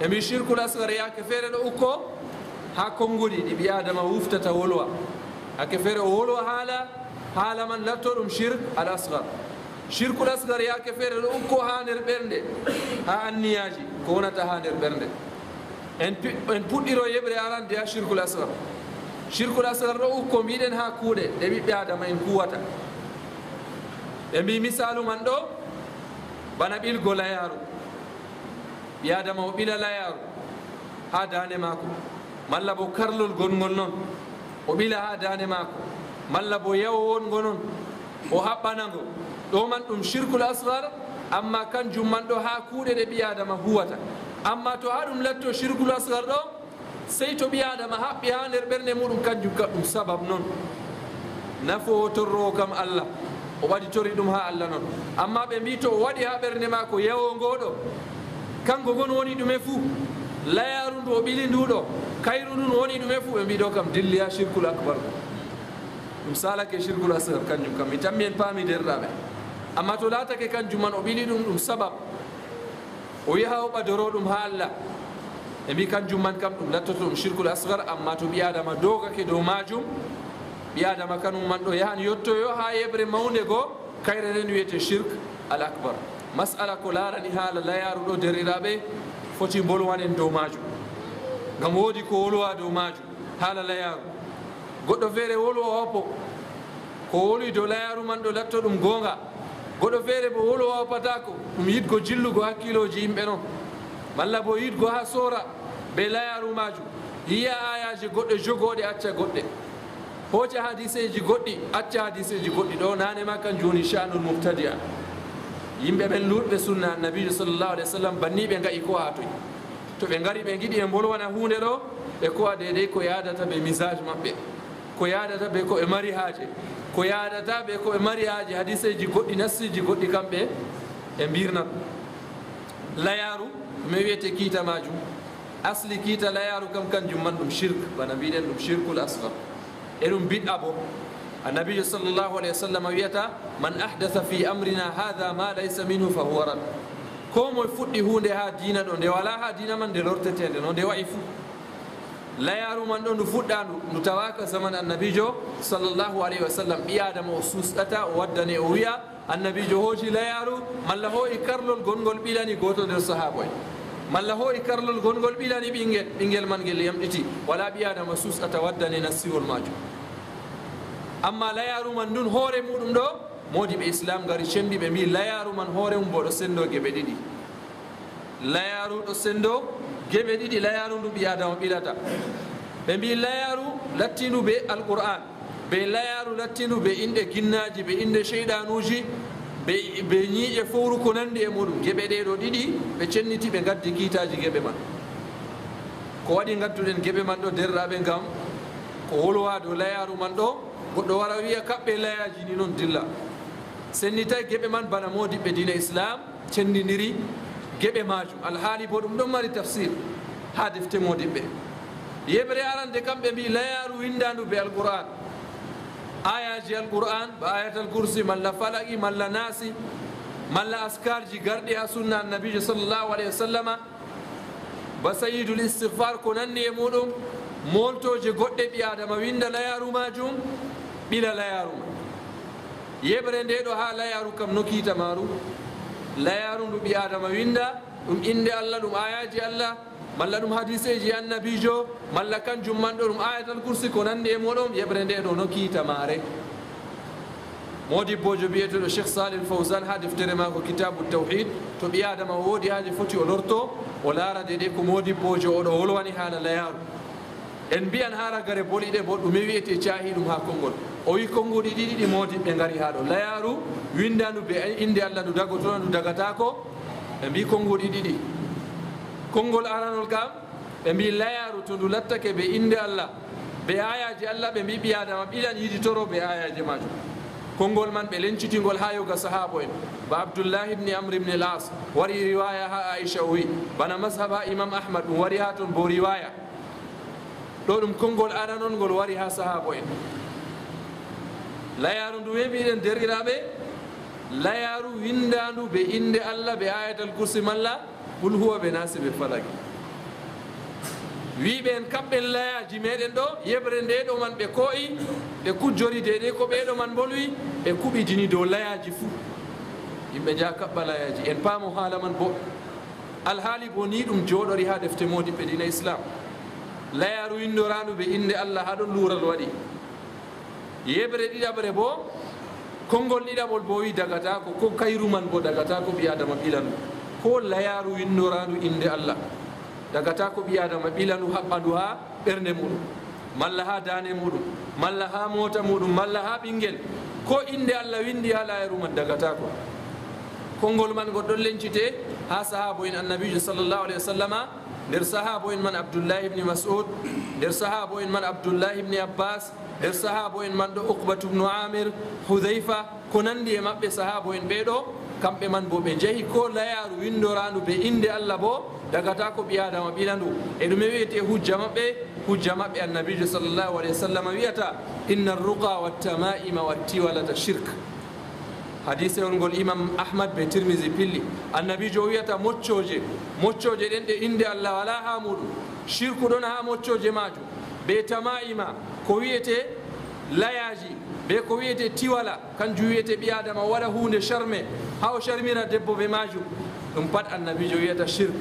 E mi shirkul asgar yaake feere ɗo ukko haa konnguɗi ɗi ɓii Aadama wuftata wolwa. Yaake feere o wolwa haala, haala man latto ɗum shirk al asgar. Shirkul asgar yaake feere ɗo ukko haa nder ɓernde, haa anniyaaji, ko wonata haa nder ɓernde. En pi-, en puɗɗiro yeɓre arande haa shirkul asgar. Shirkul asgar ɗo ukko mbiɗen haa kuuɗe ɗe ɓiɓɓe Aadama en kuwata. Ɓe mbi misaalu man ɗo, bana ɓilgo layaaru. Ɓii Aadama o ɓila layaaru haa daande maako, malla bo karlol gonngol non, o ɓila haa daande maako, malla bo yawo wongo non, o haɓɓana ngo. Ɗo man ɗum shirkul asgar, ammaa kanjum man ɗo haa kuuɗe ɗe ɓii Aadama huwata. Ammaa to haa ɗum latto shirkul asgar ɗo, sey to ɓii Aadama haɓɓi haa nder ɓernde muuɗum, kanjum ka ɗum sabab non. Nafoowo torroowo kam Allah, o ɓadi tori ɗum haa Allah non. Ammaa ɓe mbi to o waɗi haa ɓernde maako yawo ngo ɗo, kanko ngon woni ɗume fuu, layaaru ndu o ɓili ndu ɗo, kayru ndun woni ɗume fuu, ɓe mbi ɗo kam dilli haa shirkul akbar. Ɗum saalake shirkul asgar kanjum kam. Mi tammi en paami, deerɗaaɓe. Ammaa to laatake kanjum man o ɓili ɗum, ɗum sabab, o yaha o ɓadoro ɗum haa Allah. Ɓe mbi kanjum man kam ɗum lattoto ɗum shirkul asgar, ammaa to ɓii Aadama doogake dow maajum, ɓii Aadama kanum man ɗo yahan yottoyo haa yeɓre mawnde go, kayre nden wi'ete shirk al akbar. Mas'ala ko laarani haala layaaru ɗo, deerɗiraaɓe, foti mbolwanen dow maajum. Ngam woodi ko wolwa dow maajum, haala layaaru. Goɗɗo feere wolwa woppo, ko woli dow layaaru man ɗo latto ɗum goonga. Goɗɗo feere bo wolwa woppataako, ɗum yiɗgo jillugo hakkiilooji yimɓe non. Malla bo yiɗgo haa soora bee layaaru maajum, yi'a aayaaje goɗɗe, jogooɗe, acca goɗɗe. Hooca hadiseeji goɗɗi, acca hadiseeji goɗɗi. Ɗo naane ma kanjum woni sha'nul mubtadi'a. Yimɓe ɓen luutɓe sunna Annabiijo sallallahu alayhi wa sallam, banni ɓe nga'i ko haa toy. To ɓe ngari ɓe ngiɗi ɓe mbolwana huunde ɗo, ɓe ko'a deydey ko yaadata bee misaaj maɓɓe, ko yaadata bee ko ɓe mari haaje, ko yaadata bee ko ɓe mari haaje, hadiseeji goɗɗi, nassiiji goɗɗi, kamɓe ɓe mbirna ɗum. Layaaru, ɗume wi'ete kiita maajum? Asli kiita layaaru kam, kanjum man ɗum shirk, bana mbiɗen ɗum shirkul asgar. E ɗum bid'a bo. Annabiijo sallallahu alayhi wa sallam wi'ata, "Man ahdasa fi amrina hadha ma laysa minhu fa huwa rad." Koo moy fuɗɗi huunde haa diina ɗo, nde walaa haa diina man, nde lorteteende, no nde wa'i fuu. Layaaru man ɗo ndu fuɗɗaandu, ndu tawaaka zaman Annabiijo sallallahu alayhi wa sallam. Ɓii Aadama o susɗata, o waddane, o wi'a, Annabiijo hooci layaaru, malla hoo'i karlol gonngol ɓilani gooto nder sahaabo'en, malla hoo'i karlol gonngol ɓilani ɓinngel, ɓinngel man ngel yamɗiti. Walaa ɓii Aadama sus'ata waddane nassiwol maajum. Ammaa layaaru man ndun hoore muuɗum ɗo, moodiɓɓe Islaam ngari cenndi ɓe mbi'i layaaru man hoore mum boo ɗo senndo geɓe ɗiɗi. Layaaru ɗo senndo geɓe ɗiɗi, layaaru ndu ɓii Aadama ɓilata. Ɓe mbi'i layaaru lattindu bee Alqur'aan, bee layaaru lattindu bee inɗe ginnaaji, bee inɗe ceyɗaanuuji, bee, bee nyiiƴe fowru ko nanndi e muuɗum. Geɓe ɗee ɗo ɗiɗi, ɓe cenniti, ɓe ngaddi kiitaaji geɓe man. Ko waɗi ngadduɗen geɓe man ɗo, deerɗiraaɓe? Ngam ko wolwa dow layaaru man ɗo, goɗɗo wara wi'a kaɓɓe layaaji ni non dilla. Sennitay geɓe man bana moodiɓɓe diina Islaam cendindiri geɓe maajum. Alhaali boo ɗum ɗon mari tafsir haa defte moodiɓɓe. Yeɓre arande kam ɓe mbi'i layaaru winndaandu bee Alqur'aan. Aayaaji Alqur'aan, ba Ayatal Kursi, malla Falaqi, malla Naasi, malla askarji garɗi haa sunna Annabiijo sallallahu alayhi wa sallama, ba Sayyidul Istighfar, ko nanndi e muuɗum, mooltooje goɗɗe ɓii Aadama winnda layaaru maajum, ɓila layaaru man. Yeɓre nde ɗo haa layaaru kam no kiita maaru? Layaaru ndu ɓii Aadama winnda, ɗum innde Allah, ɗum aayaaji Allah, malla ɗum hadiseeji Annabiijo, malla kanjum man ɗo ɗum Ayatal Kursi, ko nanndi e muuɗum, yeɓre nde ɗo no kiita maare? Moodibboojo bi'eteeɗo Sheikh Salih Fawzan haa deftere maako Kitaabu Tawhid, to ɓii Aadama o woodi haaje foti o lorto, o laara deydey ko moodibboojo o ɗo wolwani haala layaaru. En mbi'an haa ragare boliɗe boo ɗume wi'etee caahi ɗum haa konngol. O wi'i konnguɗi ɗiɗi ɗi moodiɓɓe ngari haa ɗo. Layaaru winndaandu bee innde Allah ndu dagotoo, ndu dagataako. Ɓe mbi'i konnguɗi ɗiɗi. Konngol aranol kam, ɓe mbi'i layaaru to ndu lattake bee innde Allah, bee aayaaje Allah, ɓe mbi'i ɓii Aadama ɓilan yiɗi toro bee aayaaje maajum. Konngol man ɓe lenciti ngol haa yoga sahaabo'en. Ba Abdullahi ibn Amr ibn al-As wari riwaaya haa Aisha o wi'i, bana mazhab haa Imam Ahmad ɗum wari haa ton boo riwaaya. Ɗo ɗum konngol aranol ngol wari haa sahaabo'en. Layaaru ndu weeɓi ɗen, deerɗiraaɓe, layaaru winndaandu bee innde Allah, bee Ayatal Kursi malla Qul huwa bee Naasi bee Falaqi. Wi'i ɓe, en kaɓɓen layaaji meeɗen ɗo, yeɓre nde ɗo man ɓe koo'i, ɓe kujjori deydey ko ɓe ɗo man mbolwi, ɓe kuɓidini dow layaaji fuu. Yimɓe njaha kaɓɓa layaaji. En paamo haala man boɗɗum. Alhaali boo ni ɗum jooɗori haa defte moodiɓɓe diina Islaam. Layaaru winndoraandu be innde Allah, haa ɗon luural waɗi. Yeɓre ɗiɗaɓre boo, konngol ɗiɗaɓol boo wi'i dagataako, ko kayru man boo dagataako ɓii Aadama ɓila ndu. Ko layaaru winndoraandu innde Allah, dagataako ɓii Aadama ɓila ndu, haɓɓa ndu haa ɓernde muuɗum, malla haa daande muuɗum, malla haa moota muuɗum, malla haa ɓinngel. Ko innde Allah winndi haa layaaru man dagataako. Konngol man ngol ɗon lencite haa sahaabo'en Annabiijo sallallahu alayhi wa sallama, nder sahaabo'en man Abdullahi ibn Mas'ud, nder sahaabo'en man Abdullahi ibn Abbas, nder sahaabo'en man ɗo Uqbatu ibn Amir, Hudhayfa, ko nanndi e maɓɓe, sahaabo'en ɓee ɗo, kamɓe man boo ɓe njehi ko layaaru winndoraandu be innde Allah boo, dagataako ɓii Aadama ɓila ndu. E ɗume wi'ete hujja maɓɓe? Hujja maɓɓe Annabiijo sallallahu alayhi wa sallam wi'ata, "Inna ruqa wa tama'ima wa tiwalata shirk." Hadiisewol ngol Imam Ahmad be Tirmizi pilli. Annabiijo wi'ata moccooje, moccooje ɗen ɗe innde Allah walaa haa muuɗum. Shirku ɗon haa moccooje maajum. Be tama'ima, ko wi'ete layaaji, be ko wi'ete tiwala, kanjum wi'ete ɓii Aadama waɗa huunde charme, haa o charmira debbo be maajum. Ɗum pat Annabiijo wi'ata shirk.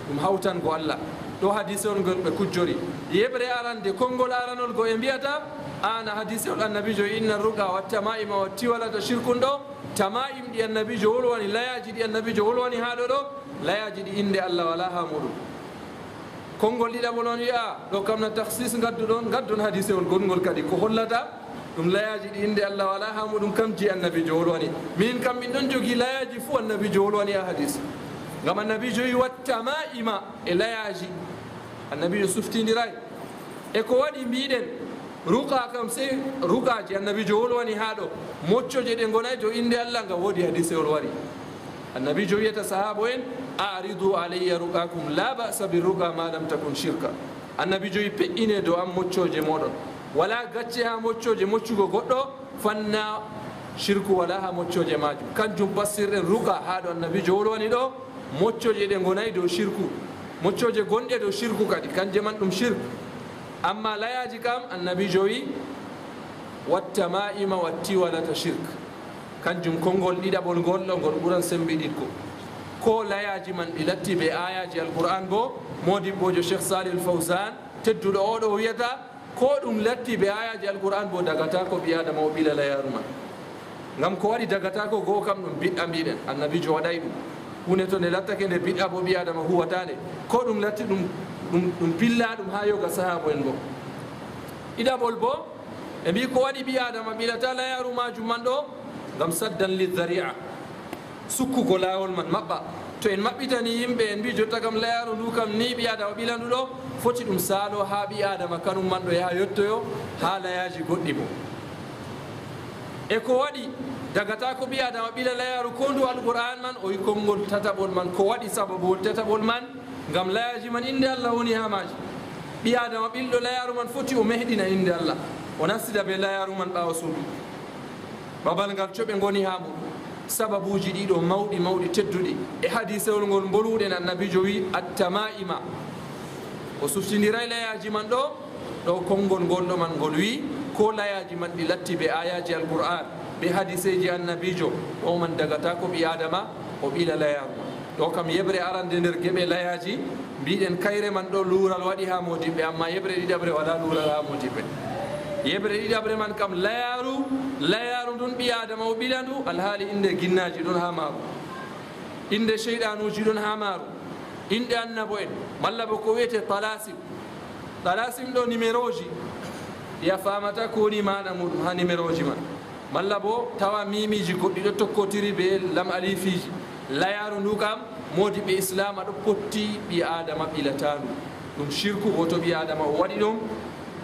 Ɗum hawtango Allah. Ɗo hadiisewol ngol ɓe kujjori. Yeɓre arande, konngol aranol go ɓe mbi'ata, aana hadiisewol Annabiijo, "Inna ruqa wa tama'ima wa tiwalata shirkun" ɗo, tama'im ɗi Annabiijo wolwani, layaaji ɗi Annabiijo wolwani haa ɗo ɗo, layaaji ɗi innde Allah walaa haa muuɗum. Konngol ɗiɗaɓol on wi'a, ɗo kam na takhsis ngadduɗon, ngaddon hadiisewol gonngol kadi ko hollata ɗum layaaji ɗi innde Allah walaa haa muuɗum, kam ji Annabiijo wolwani. Min kam min ɗon jogi layaaji fuu Annabiijo wolwani haa hadiis. Ngam Annabiijo wi'i, "Wa tama'ima", e layaaji. Annabiijo suftindiray. E ko waɗi mbi'ɗen, ruqa kam sey ruqaaji Annabiijo wolwani haa ɗo. Moccooje ɗe ngonaay dow innde Allah, ngam woodi hadiisewol wari. Annabiijo wi'ata sahaabo'en, "A'ridu alayya ruqakum, la ba'sa bir ruqa ma lam takun shirka." Annabiijo wi'i, "Pe'ine dow am moccooje mooɗon. Walaa gacce haa moccooje, moccugo goɗɗo, fanna shirku walaa haa moccooje maajum." Kanjum fassirɗen ruqa haa ɗo Annabiijo wolwani ɗo, moccooje ɗe ngonaay dow shirku. Moccooje gonɗe dow shirku kadi, kanje man ɗum shirk. Ammaa layaaji kam, Annabiijo wi'i, "Wa tama'ima wa tiwalata shirk." Kanjum konngol ɗiɗaɓol ngol ɗo, ngol ɓuran sembiɗitgo. Ko layaaji man ɗi latti be aayaaji Alqur'aan boo, moodibboojo Sheikh Salih Al Fawzan, tedduɗo oo ɗo, wi'ata, ko ɗum latti be aayaaji Alqur'aan boo, dagataako ɓii Aadama o ɓila layaaru man. Ngam ko waɗi dagataako, go kam ɗum bid'a mbi'ɗen, Annabiijo waɗaay ɗum. Huunde to nde lattake nde bid'a boo, ɓii Aadama huuwataa nde. Ko ɗum latti ɗum, ɗum, ɗum pillaaɗum haa yoga sahaabo'en boo. Ɗiɗaɓol boo, ɓe mbi'i ko waɗi ɓii Aadama ɓilata layaaru maajum man ɗo, ngam saddan li dhari'a, sukkugo laawol man maɓɓa. To en maɓɓitani yimɓe, en mbi'i jotta kam layaaru ndu kam ni ɓii Aadama ɓila ndu ɗo, foti ɗum saalo haa ɓii Aadama kanum man ɗo yaha yottoyo haa layaaji goɗɗi boo. E ko waɗi dagataako ɓii Aadama ɓila layaaru ko ndu Alqur'aan man, o wi'i konngol tataɓol man, ko waɗi sababuwol tataɓol man, ngam layaaji man innde Allah woni haa maaji. Ɓii Aadama ɓilɗo layaaru man foti o mehɗina innde Allah, o nastida bee layaaru man ɓaawo suudu. Babal ngal coɓe ngoni haa mum. Sababuuji ɗiɗo mawɗi, mawɗi, tedduɗi. E hadiisewol ngol mbolwuɗen, Annabiijo wi'i, "At-tama'ima." O suftindiray layaaji man ɗo, ɗo konngol ngol ɗo man ngol wi'i, ko layaaji man ɗi latti be aayaaji Alqur'aan, be hadiiseeji Annabiijo, o man dagataako ɓii Aadama o ɓila layaaru. Ɗo kam yeɓre arande nder geɓe layaaji, mbi'ɗen kayre man ɗo luural waɗi haa moodiɓɓe, ammaa yeɓre ɗiɗaɓre walaa luural haa moodiɓɓe. Yeɓre ɗiɗaɓre man kam layaaru, layaaru ndun ɓii Aadama o ɓila ndu, alhaali innde ginnaaji ɗon haa maaru, innde seyɗanuuji ɗon haa maaru, inɗe annabo'en, malla boo ko wi'ete talasim. Talasim ɗo nimerooji, ɗi a faamata ko woni maana muuɗum haa nimerooji man. Malla boo tawa miimiiji goɗɗi ɗo tokkotiri bee lam alifiiji. Layaaru ndu kam, moodiɓɓe Islaama ɗo potti ɓii Aadama ɓilataa ndu. Ɗum shirku, gooto ɓii Aadama o waɗi ɗum.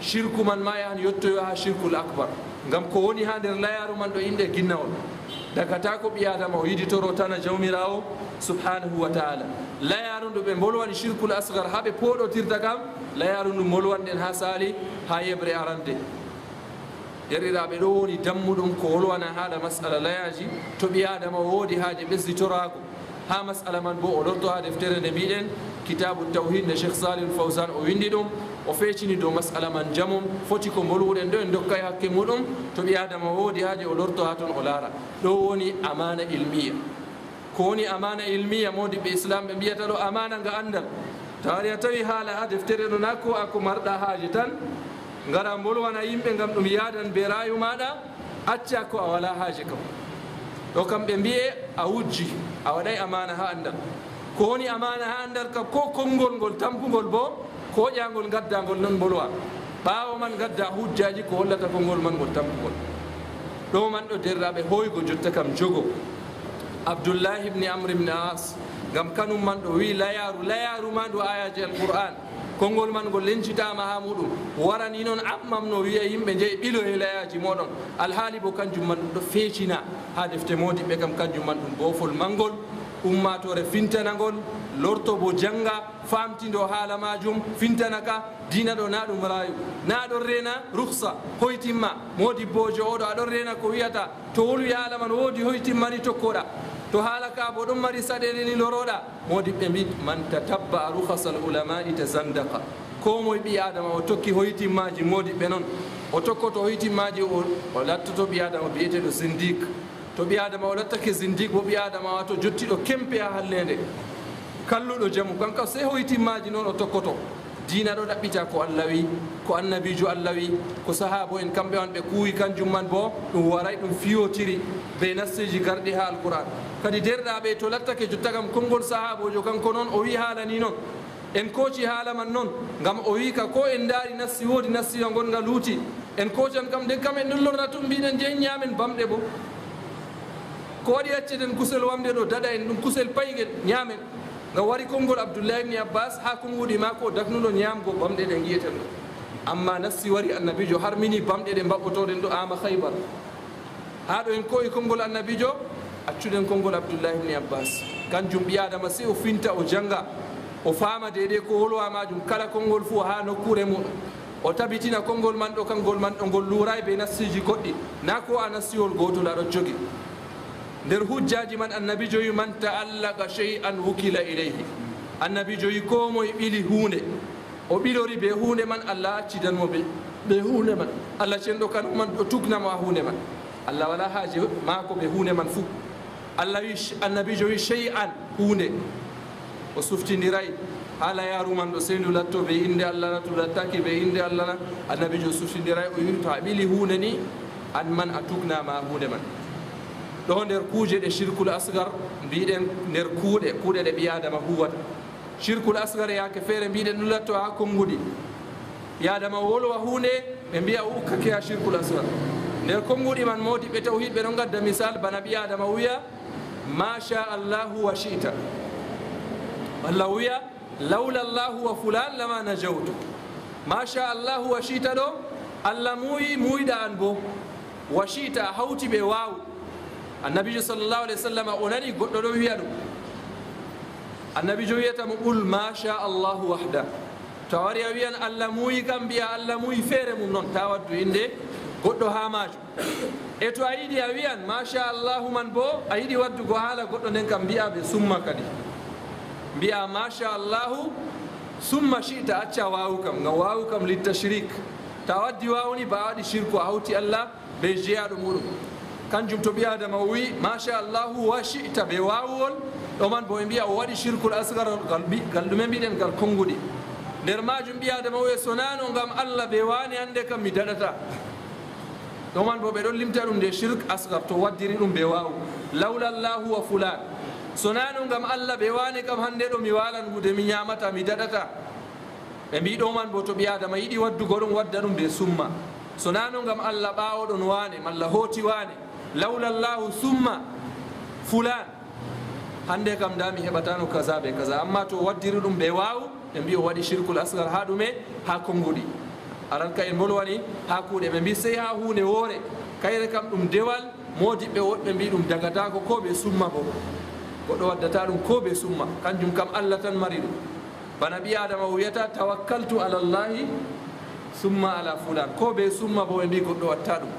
Shirku man ma yahan yottoyo haa shirkul akbar. Ngam ko woni haa nder layaaru man ɗo innde ginnawol. Dagataako ɓii Aadama o yiditoro tana Jawmiraawo subhaanahu wa ta'aala. Layaaru ndu ɓe mbolwani shirkul asgar haa ɓe pooɗotirta kam, layaaru ndu mbolwanɗen haa saali haa yeɓre arande. Yerɗiraaɓe, ɗo woni dammuɗum ko wolwana haala masala layaaji. To ɓii Aadama o woodi haaje ɓesditoraago, Haa mas'ala man boo, o lorto haa deftere nde mbi'ɗen Kitaabu Tawhid, nde Sheikh Salih Al Fawzan o winndi ɗum, o feecini dow mas'ala man jamum, foti ko mbolwuɗen ɗo en ndokkay hakke muuɗum, to ɓii Aadama woodi haaje o lorto haa ton o laara. Ɗo woni amaana ilmiya. Ko woni amaana ilmiya? Moodiɓɓe Islaam ɓe mbi'ata ɗo amaana nga anndal. To a wari a tawi haala haa deftere ɗo, naa ko a ko marɗa haaje tan, ngara mbolwana yimɓe ngam ɗum yaadan bee raayu maaɗa, acca ko a walaa haaje kam. Ɗo kam ɓe mbi'e a wujji, a waɗay amaana haa anndal. Ko woni amaana haa anndal kam? Ko konngol ngol tampungol boo, kooƴaangol ngaddangol non mbolwa. Ɓaawo man ngadda hujjaaji ko hollata konngol man ngol tampungol. Ɗo man ɗo, deerɗaaɓe, hoygo jotta kam jogo. Abdullahi ibn Amr ibn As, ngam kanum man ɗo wi'i layaaru, layaaru ma ndu aayaaji Alqur'aan. Konngol man ngol lencitaama haa muuɗum. Warani non ammam no wi'a yimɓe njehi ɓiloye layaaji mooɗon. Alhaali boo kanjum man ɗum ɗo feecina haa defte moodiɓɓe kam, kanjum man ɗum boofol mangol. Ummaatoore fintana ngol, lorto boo jaŋnga, faamtindo haala maajum, fintana ka. Diina ɗo naa ɗum raayu, naa ɗon reena rukhsa, hoytimma. Moodibboojo oɗo, a ɗon reena ko wi'ata. To wolu haala man woodi hoytimmani tokkoɗa. To haala ka boo ɗon mari saɗeele ni loroɗa. Moodiɓɓe mbi, "Man tatabba'a rukhasal ulama'i tazandaqa." Koo moy ɓii Aadama o tokki hoytimmaaji moodiɓɓe non, o tokkoto hoytimmaaji, o, o lattoto ɓii Aadama bi'eteeɗo zindiq. To ɓii Aadama o lattake zindiq boo, ɓii Aadama waato jottiiɗo kempe haa halleende. Kalluɗo jamu, kanko sey hoytimmaaji non o tokkoto. Diina ɗo ɗaɓɓita ko Allah wi, ko annabiijo Allah wi, ko sahaabo'en kamɓe on ɓe kuuwi, kanjum man boo ɗum waray ɗum fiyotiri bee nasseeji garɗi haa Alqur'aan. Kadi deerɗaaɓe, to lattake jotta kam konngol sahaaboojo kanko non o wi haala ni non. En kooci haala man non, ngam o wi ka ko en ndaari nassi, woodi nassi wa ngonga luuti. En koocan kam, nden kam en ɗon lorna tun, mbiɗen jey nyaamen bamɗe boo. Ko waɗi acceten kusel wamnde ɗo daɗa en, ɗum kusel paygel nyaamen. Ngam wari konngol Abdullahi ibn Abbas haa konnguɗi maako, o daknuɗo nyaamgo bamɗe ɗe ngi'eten ɗo. Ammaa nassi wari, annabiijo harmini bamɗe ɗe mbaɓɓotoɗen ɗo aama Khaybar. Haa ɗo en koo'i konngol annabiijo, accuɗen konngol Abdullahi ibn Abbas. Kanjum ɓii Aadama sey o finta, o jaŋnga, o faama deydey ko wolwa maajum. Kala konngol fuu haa nokkuure mum. O tabitina konngol man ɗo, kanngol man ɗo, ngol luuray bee nassiiji goɗɗi. Naa ko a nassiwol gootol a ɗon jogi. Nder hujjaaji man, annabiijo wi, "Man ta'allaqa shay'an wukila ilayhi." Annabiijo wi, "Koo moy ɓili huunde, o ɓilori bee huunde man, Allah accidan mo bee, bee huunde man. Allah cenɗo kan man ɗo tugna mo haa huunde man. Allah walaa haaje maako bee huunde man fuu." Allah wi, annabiijo wi, "Shay'an." Huunde. O suftindiray haa layaaru man ɗo, sey ndu latto bee innde Allah na, to lattaki bee innde Allah na. Annabiijo suftindiray, o wi, "To a ɓili huunde ni, an man a tugnaama huunde man." Ɗo nder kuuje ɗe shirkul asgar mbi'ɗen, nder kuuɗe, kuuɗe ɗe ɓii Aadama huuwata. Shirkul asgar yaake feere mbi'ɗen ɗum latto haa konnguɗi. Ɓii Aadama wolwa huunde, ɓe mbi'a o ukkake haa shirkul asgar. Nder konnguɗi man, moodiɓɓe tawhid ɓe ɗon ngadda misal bana ɓii Aadama wi'a, "Masha Allahu wa shi'ta." Allah wi'a, "Lawla Allahu wa fulan lama najawtu." Masha Allahu wa shi'ta ɗo, Allah muuyi, muuyɗa an boo. Wa shi'ta, a hawti bee waawu. Annabiijo sallallahu alayhi wa sallam, o nani goɗɗo ɗo wi'a ɗum. Annabiijo wi'ata mo, "Qul masha Allahu wahda." To a wari a wi'an Allah muuyi kam, mbi'a Allah muuyi feere mum non, ta waddu innde goɗɗo haa maajum. E to a yiɗi a wi'an masha Allahu man boo, a yiɗi waddugo haala goɗɗo, nden kam mbi'a bee summa kadi. Mbi'a masha Allahu summa shi'ta, acca waawu kam, ngam waawu kam littashrik. To a waddi waawu ni, ba a waɗi shirku, a hawti Allah bee jeyaaɗo muuɗum. Kanjum to ɓii Aadama o wi'i, "Masha Allahu wa shi'ta," bee waawuwol, ɗo man boo ɓe mbi'a o waɗi shirkul asgar, gal mbi-, gal ɗume mbi'ɗen, gal konnguɗi. Nder maajum ɓii Aadama wi'a, "Sonaano ngam Allah bee waane, hannde kam mi daɗata." Ɗo man boo ɓe ɗon limta ɗum nde shirk asgar, to waddiri ɗum bee waawu. "Lawla Allahu wa fulan." Sonaano ngam Allah bee waane kam, hannde ɗo mi waalan gude, mi nyaamata, mi daɗata. Ɓe mbi'i ɗo man boo to ɓii Aadama yiɗi waddugo ɗum, wadda ɗum bee summa. Sonaano ngam Allah ɓaawoɗon waane, malla hooti waane. "Lawla Allahu summa fulan." Hannde kam ndaa mi heɓataano kaza bee kaza. Ammaa to o waddiri ɗum bee waawu, ɓe mbi'i o waɗi shirkul asgar haa ɗume? Haa konnguɗi. Aran ka en mbolwani haa kuuɗe, ɓe mbi'i sey haa huunde woore. Kayre kam ɗum dewal, moodiɓɓe woɗɓe mbi'i ɗum dagataako koo bee summa boo. Goɗɗo waddataa ɗum koo bee summa. Kanjum kam Allah tan mari ɗum. Bana ɓii Aadama o wi'ata, "Tawakkaltu ala Allahi summa ala fulan." Koo bee summa boo ɓe mbi'i goɗɗo watta ɗum.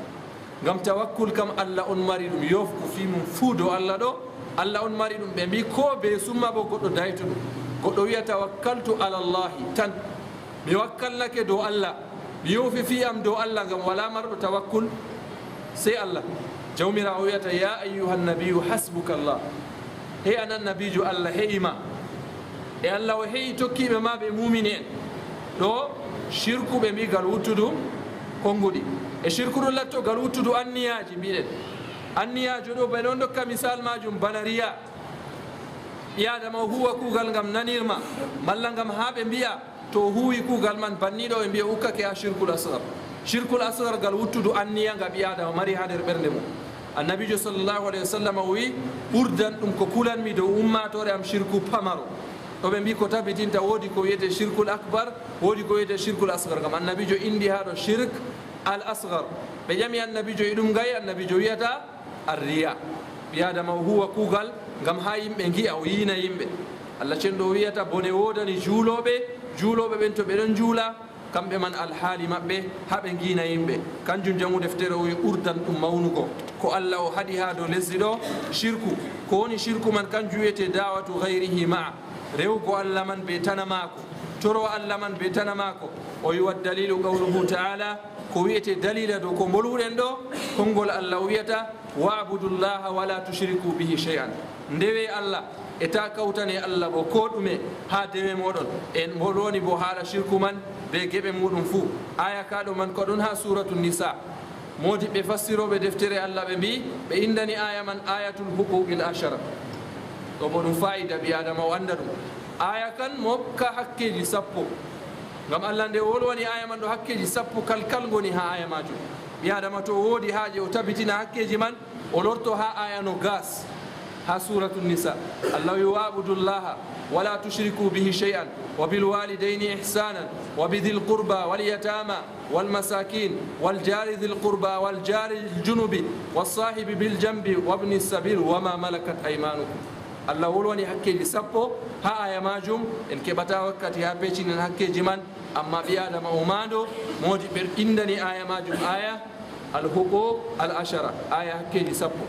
Ngam tawakkul kam Allah on mari ɗum, yoofku fii mum fuu dow Allah ɗo, Allah on mari ɗum. Ɓe mbi, ko be summa bo goɗɗo daytuɗo. Goɗɗo wi'a, "Tawakkaltu ala Allahi tan. Mi wakkalnake dow Allah. Mi yoofi fii am dow Allah, ngam walaa marɗo tawakkul sey Allah." Jawmiraawo wi'ata, "Ya ayyuhan nabiyyu hasbukallah." Hey an annabiijo, Allah he'i ma. E Allah o he'i tokkiiɓe ma ɓe muumini en. Ɗo, shirku ɓe mbi gal wuttudu konnguɗi. E shirku ɗum latto gal wuttudu anniyaaji, mbiɗen. Anniyaajo ɗo, ɓe ɗon ndokka misal maajum bana riya. Ɓii Aadama o huuwa kuugal ngam nanirma, malla ngam haa ɓe mbi'a, to o huuwi kuugal man banniiɗo, ɓe mbi'a ukkake haa shirkul asgar. Shirkul asgar gal wuttudu anniya nga ɓii Aadama mari haa nder ɓernde mum. Annabiijo sallallahu alayhi wa sallam o wi'i, "Ɓurdan ɗum ko kulanmi dow ummaatoore am shirku pamaro." To ɓe mbi'i ko tabitinta, woodi ko wi'ete shirkul akbar, woodi ko wi'ete shirkul asgar. Ngam annabiijo inndi haa ɗo shirk al asgar. Ɓe ƴami annabiijo, "E ɗum ngaye?" Annabiijo wi'ata, Arriya. Ɓii Aadama o huuwa kuugal ngam haa yimɓe ngi'a, o yiina yimɓe. Allah cenɗo o wi'ata, "Bone woodani juulooɓe, juulooɓe ɓen to ɓe ɗon juula, kamɓe man alhaali maɓɓe haa ɓe ngiina yimɓe." Kanjum janngu deftere o wi'i ɓurdan ɗum mawnugo. Ko Allah o haɗi haa dow lesdi ɗo, shirku. Ko woni shirku man? Kanjum wi'ete da'watu ghayrihi ma'a. Rewugo Allah man bee tan maako, toro Allah man bee tan maako. O wi'i, "Wa dalilu qawluhu ta'ala," ko wi'ete dalila dow ko mbolwuɗen ɗo, konngol Allah o wi'ata, "Wa'budu llaha wa la tushriku bihi shay'an." Ndewe Allah, e taa kawtane Allah bo koo ɗume haa dewe mooɗon. En mbolwoni bo haala shirku man bee geɓe muuɗum fuu. Aya ka ɗo man ko ɗon haa Suratu Nisa. Moodiɓɓe fassirooɓe deftere Allah ɓe mbi'i, ɓe inndani aya man ayatul huquqil ashara. Ɗo bo ɗum faa'ida ɓii Aadama o annda ɗum. Aya kan mo hokka hakkeeji sappo. Ngam Allah nde o wolwani aya man ɗo, hakkeeji sappo kal kal ngoni haa aya maajum. Ɓii Aadama to o woodi haaje o tabitina hakkeeji man, o lorto haa aya nogas. Haa Suratu Nisa, Allah wi'i, "Wa'budu llaha wa la tushriku bihi shay'an wa bil walidayni ihsanan wa bi dhil qurba wal yatama wal masakin wal jari dhil qurba wal jari al junubi was sahibi bil janbi wabni sabil wa ma malakat aymanukum." Allah wolwani hakkeeji sappo haa aya maajum, en keɓata wakkati haa peecinen hakkeeji man, amma ɓii Aadama o maando, moodiɓɓe inndani aya maajum aya, Al-Huquq al-Ashara, aya hakkeeji sappo.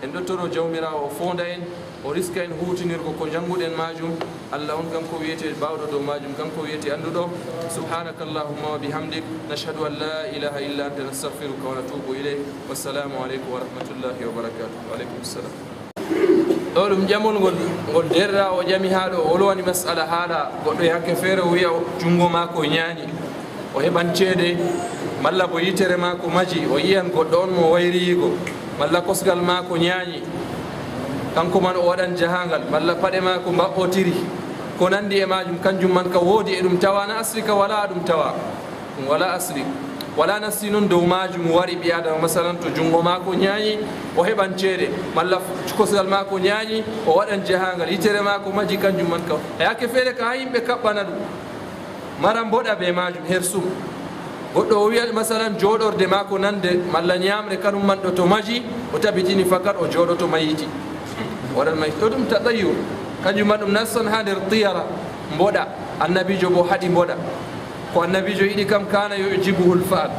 En ɗo toro Jawmiraawo o foonda en, o riska en huuwtinirgo ko njannguɗen maajum. Allah on kanko wi'ete baawɗo dow maajum, kanko wi'ete annduɗo. Subhanaka Allahumma wa bihamdik, nashhadu an la ilaha illa anta, nastaghfiruka wa natubu ilayk. Wassalamu alaikum wa rahmatullahi wa barakatuh. Wa alaikum salam. Ɗo ɗum ƴamol ngol, ngol deerɗiraawo ƴami haa ɗo, o wolwani mas'ala haala goɗɗo e hakke feere, o wi'a o, junngo maako nyaanyi, o heɓan ceede, malla bo yitere maako maji, o yi'an goɗɗo on mo wayri yi'go, malla kosgal maako nyaanyi, kanko man o waɗan jahaangal, malla paɗe maako mbaɓɓotiri, ko nanndi e maajum, kanjum man ka woodi e ɗum tawa, na asli ka wala ɗum tawa. Ɗum wala asli. Wala nassi non dow maajum wari ɓii Aadama, masalan, to junngo maako nyaanyi, o heɓan ceede, malla f-, kosgal maako nyaanyi, o waɗan jahaangal, yitere maako maji, kanjum man kam. E hakke feere ka haa yimɓe kaɓɓana ɗum. Mara mboɗa bee maajum, her sum. Goɗɗo o wi'a, masalan, jooɗorde maako nande, malla nyaamre kanum man ɗo to maji, o tabitini fakat o jooɗoto mayti. O waɗan mayti. Ɗo ɗum taɗayyur. Kanjum man ɗum nassan haa nder tiyara, mboɗa. Annabiijo boo haɗi mboɗa. Ko Annabiijo yiɗi kam, kana yu'jibuhul fa'l.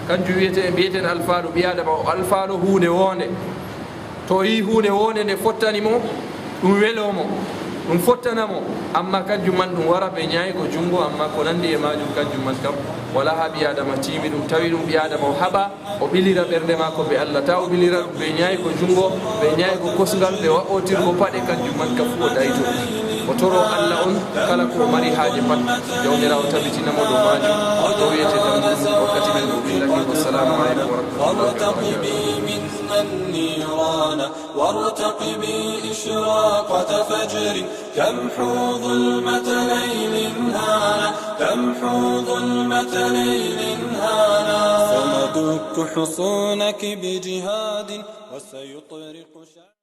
Kanjum wiyete, mbiyeten alfaalu, ɓii Aadama o alfaalu huunde woonde. To o yi'i huunde woonde nde fottani mo, ɗum welo mo, ɗum fottana mo. Amma kanjum man ɗum wara bee nyaaygo junngo, amma ko nanndi e maajum kanjum man kam, walaa haa ɓii Aadama tiimi ɗum, tawi ɗum ɓii Aadama o haɓa. O ɓilira ɓernde maako bee Allah, taa o ɓilira ɗum bee nyaaygo junngo, bee nyaaygo kosngal, bee waɗɗotirgo paɗe, kanjum man ka fuu o dayto. O toro Allah on kala ko o mari haaje pat, Jawmiraawo tabitina mo dow maajum. Ɗo wiyete dammuɗum wakkati men ɗo ɓillake. Wassalamu aleykum wa rahmatullahi wa barakatuh. وارتقبي إشراقة فجر، تمحو ظلمة ليل هانا، تمحو ظلمة ليل هانا. سندك حصونك بجهاد، وسيطرق شعبك.